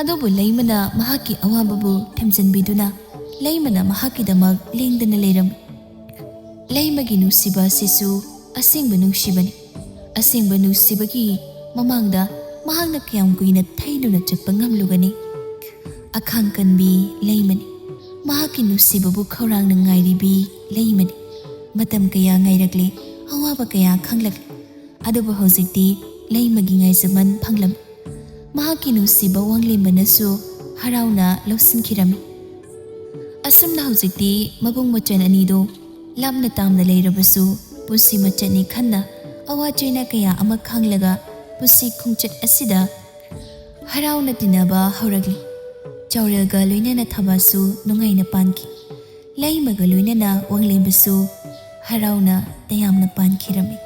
ꯑꯗꯨꯕꯨ ꯂꯩꯃꯅ ꯃꯍꯥꯛꯀꯤ ꯑꯋꯥꯕꯕꯨ ꯊꯦꯝꯖꯤꯟꯕꯤꯗꯨꯅ ꯂꯩꯃꯅ ꯃꯍꯥꯛꯀꯤꯗꯃꯛ ꯂꯦꯡꯗꯅ ꯂꯩꯔꯝꯃꯤ꯫ ꯂꯩꯃꯒꯤ ꯅꯨꯡꯁꯤꯕ ꯑꯁꯤꯁꯨ ꯑꯁꯦꯡꯕ ꯅꯨꯡꯁꯤꯕꯅꯤ꯫ ꯑꯁꯦꯡꯕ ꯅꯨꯡꯁꯤꯕꯒꯤ ꯃꯃꯥꯡꯗ ꯃꯍꯥꯛꯅ ꯀꯌꯥꯝ ꯀꯨꯏꯅ ꯊꯩꯗꯨꯅ ꯆꯠꯄ ꯉꯝꯂꯨꯒꯅꯤ? ꯑꯈꯥꯡ ꯀꯟꯕꯤ ꯂꯩꯃꯅꯤ꯫ ꯃꯍꯥꯛꯀꯤ ꯅꯨꯡꯁꯤꯕꯕꯨ ꯈꯧꯔꯥꯡꯅ ꯉꯥꯏꯔꯤꯕꯤ ꯂꯩꯃꯅꯤ꯫ ꯃꯇꯝ ꯀꯌꯥ ꯉꯥꯏꯔꯛꯂꯦ, ꯑꯋꯥꯕ ꯀꯌꯥ ꯈꯪꯂꯛꯂꯦ꯫ ꯑꯗꯨꯕꯨ ꯍꯧꯖꯤꯛꯇꯤ ꯂꯩꯃꯒꯤ ꯉꯥꯏꯖꯃꯟ ꯐꯪꯂꯝꯃꯤ꯫ ꯃꯍꯥꯛꯀꯤ ꯅꯨꯡꯁꯤꯕ ꯋꯥꯡꯂꯦꯝꯕꯅꯁꯨ ꯍꯔꯥꯎꯅ ꯂꯧꯁꯤꯟꯈꯤꯔꯝꯃꯤ꯫ ꯑꯁꯨꯝꯅ ꯍꯧꯖꯤꯛꯇꯤ ꯃꯕꯨꯡ ꯃꯆꯟ ꯑꯅꯤꯗꯨ ꯂꯥꯞꯅ ꯇꯥꯝꯅ ꯂꯩꯔꯕꯁꯨ, ꯄꯨꯟꯁꯤ ꯃꯆꯠꯅꯤ ꯈꯟꯅ ꯑꯋꯥ ꯆꯩꯅ ꯀꯌꯥ ꯑꯃ ꯈꯥꯡꯂꯒ ꯄꯨꯟꯁꯤ ꯈꯣꯡꯆꯠ ꯑꯁꯤꯗ ꯍꯔꯥꯎꯅ ꯇꯤꯟꯅꯕ ꯍꯧꯔꯛꯂꯤ꯫ ꯆꯥꯎꯔꯦꯜꯒ ꯂꯣꯏꯅꯅ ꯊꯕꯥꯁꯨ ꯅꯨꯡꯉꯥꯏꯅ ꯄꯥꯟꯈꯤ꯫ ꯂꯩꯃꯒ ꯂꯣꯏꯅꯅ ꯋꯥꯡꯂꯦꯝꯕꯁꯨ ꯍꯔꯥꯎꯅ ꯇꯌꯥꯝꯅ ꯄꯥꯟꯈꯤꯔꯝꯃꯤ꯫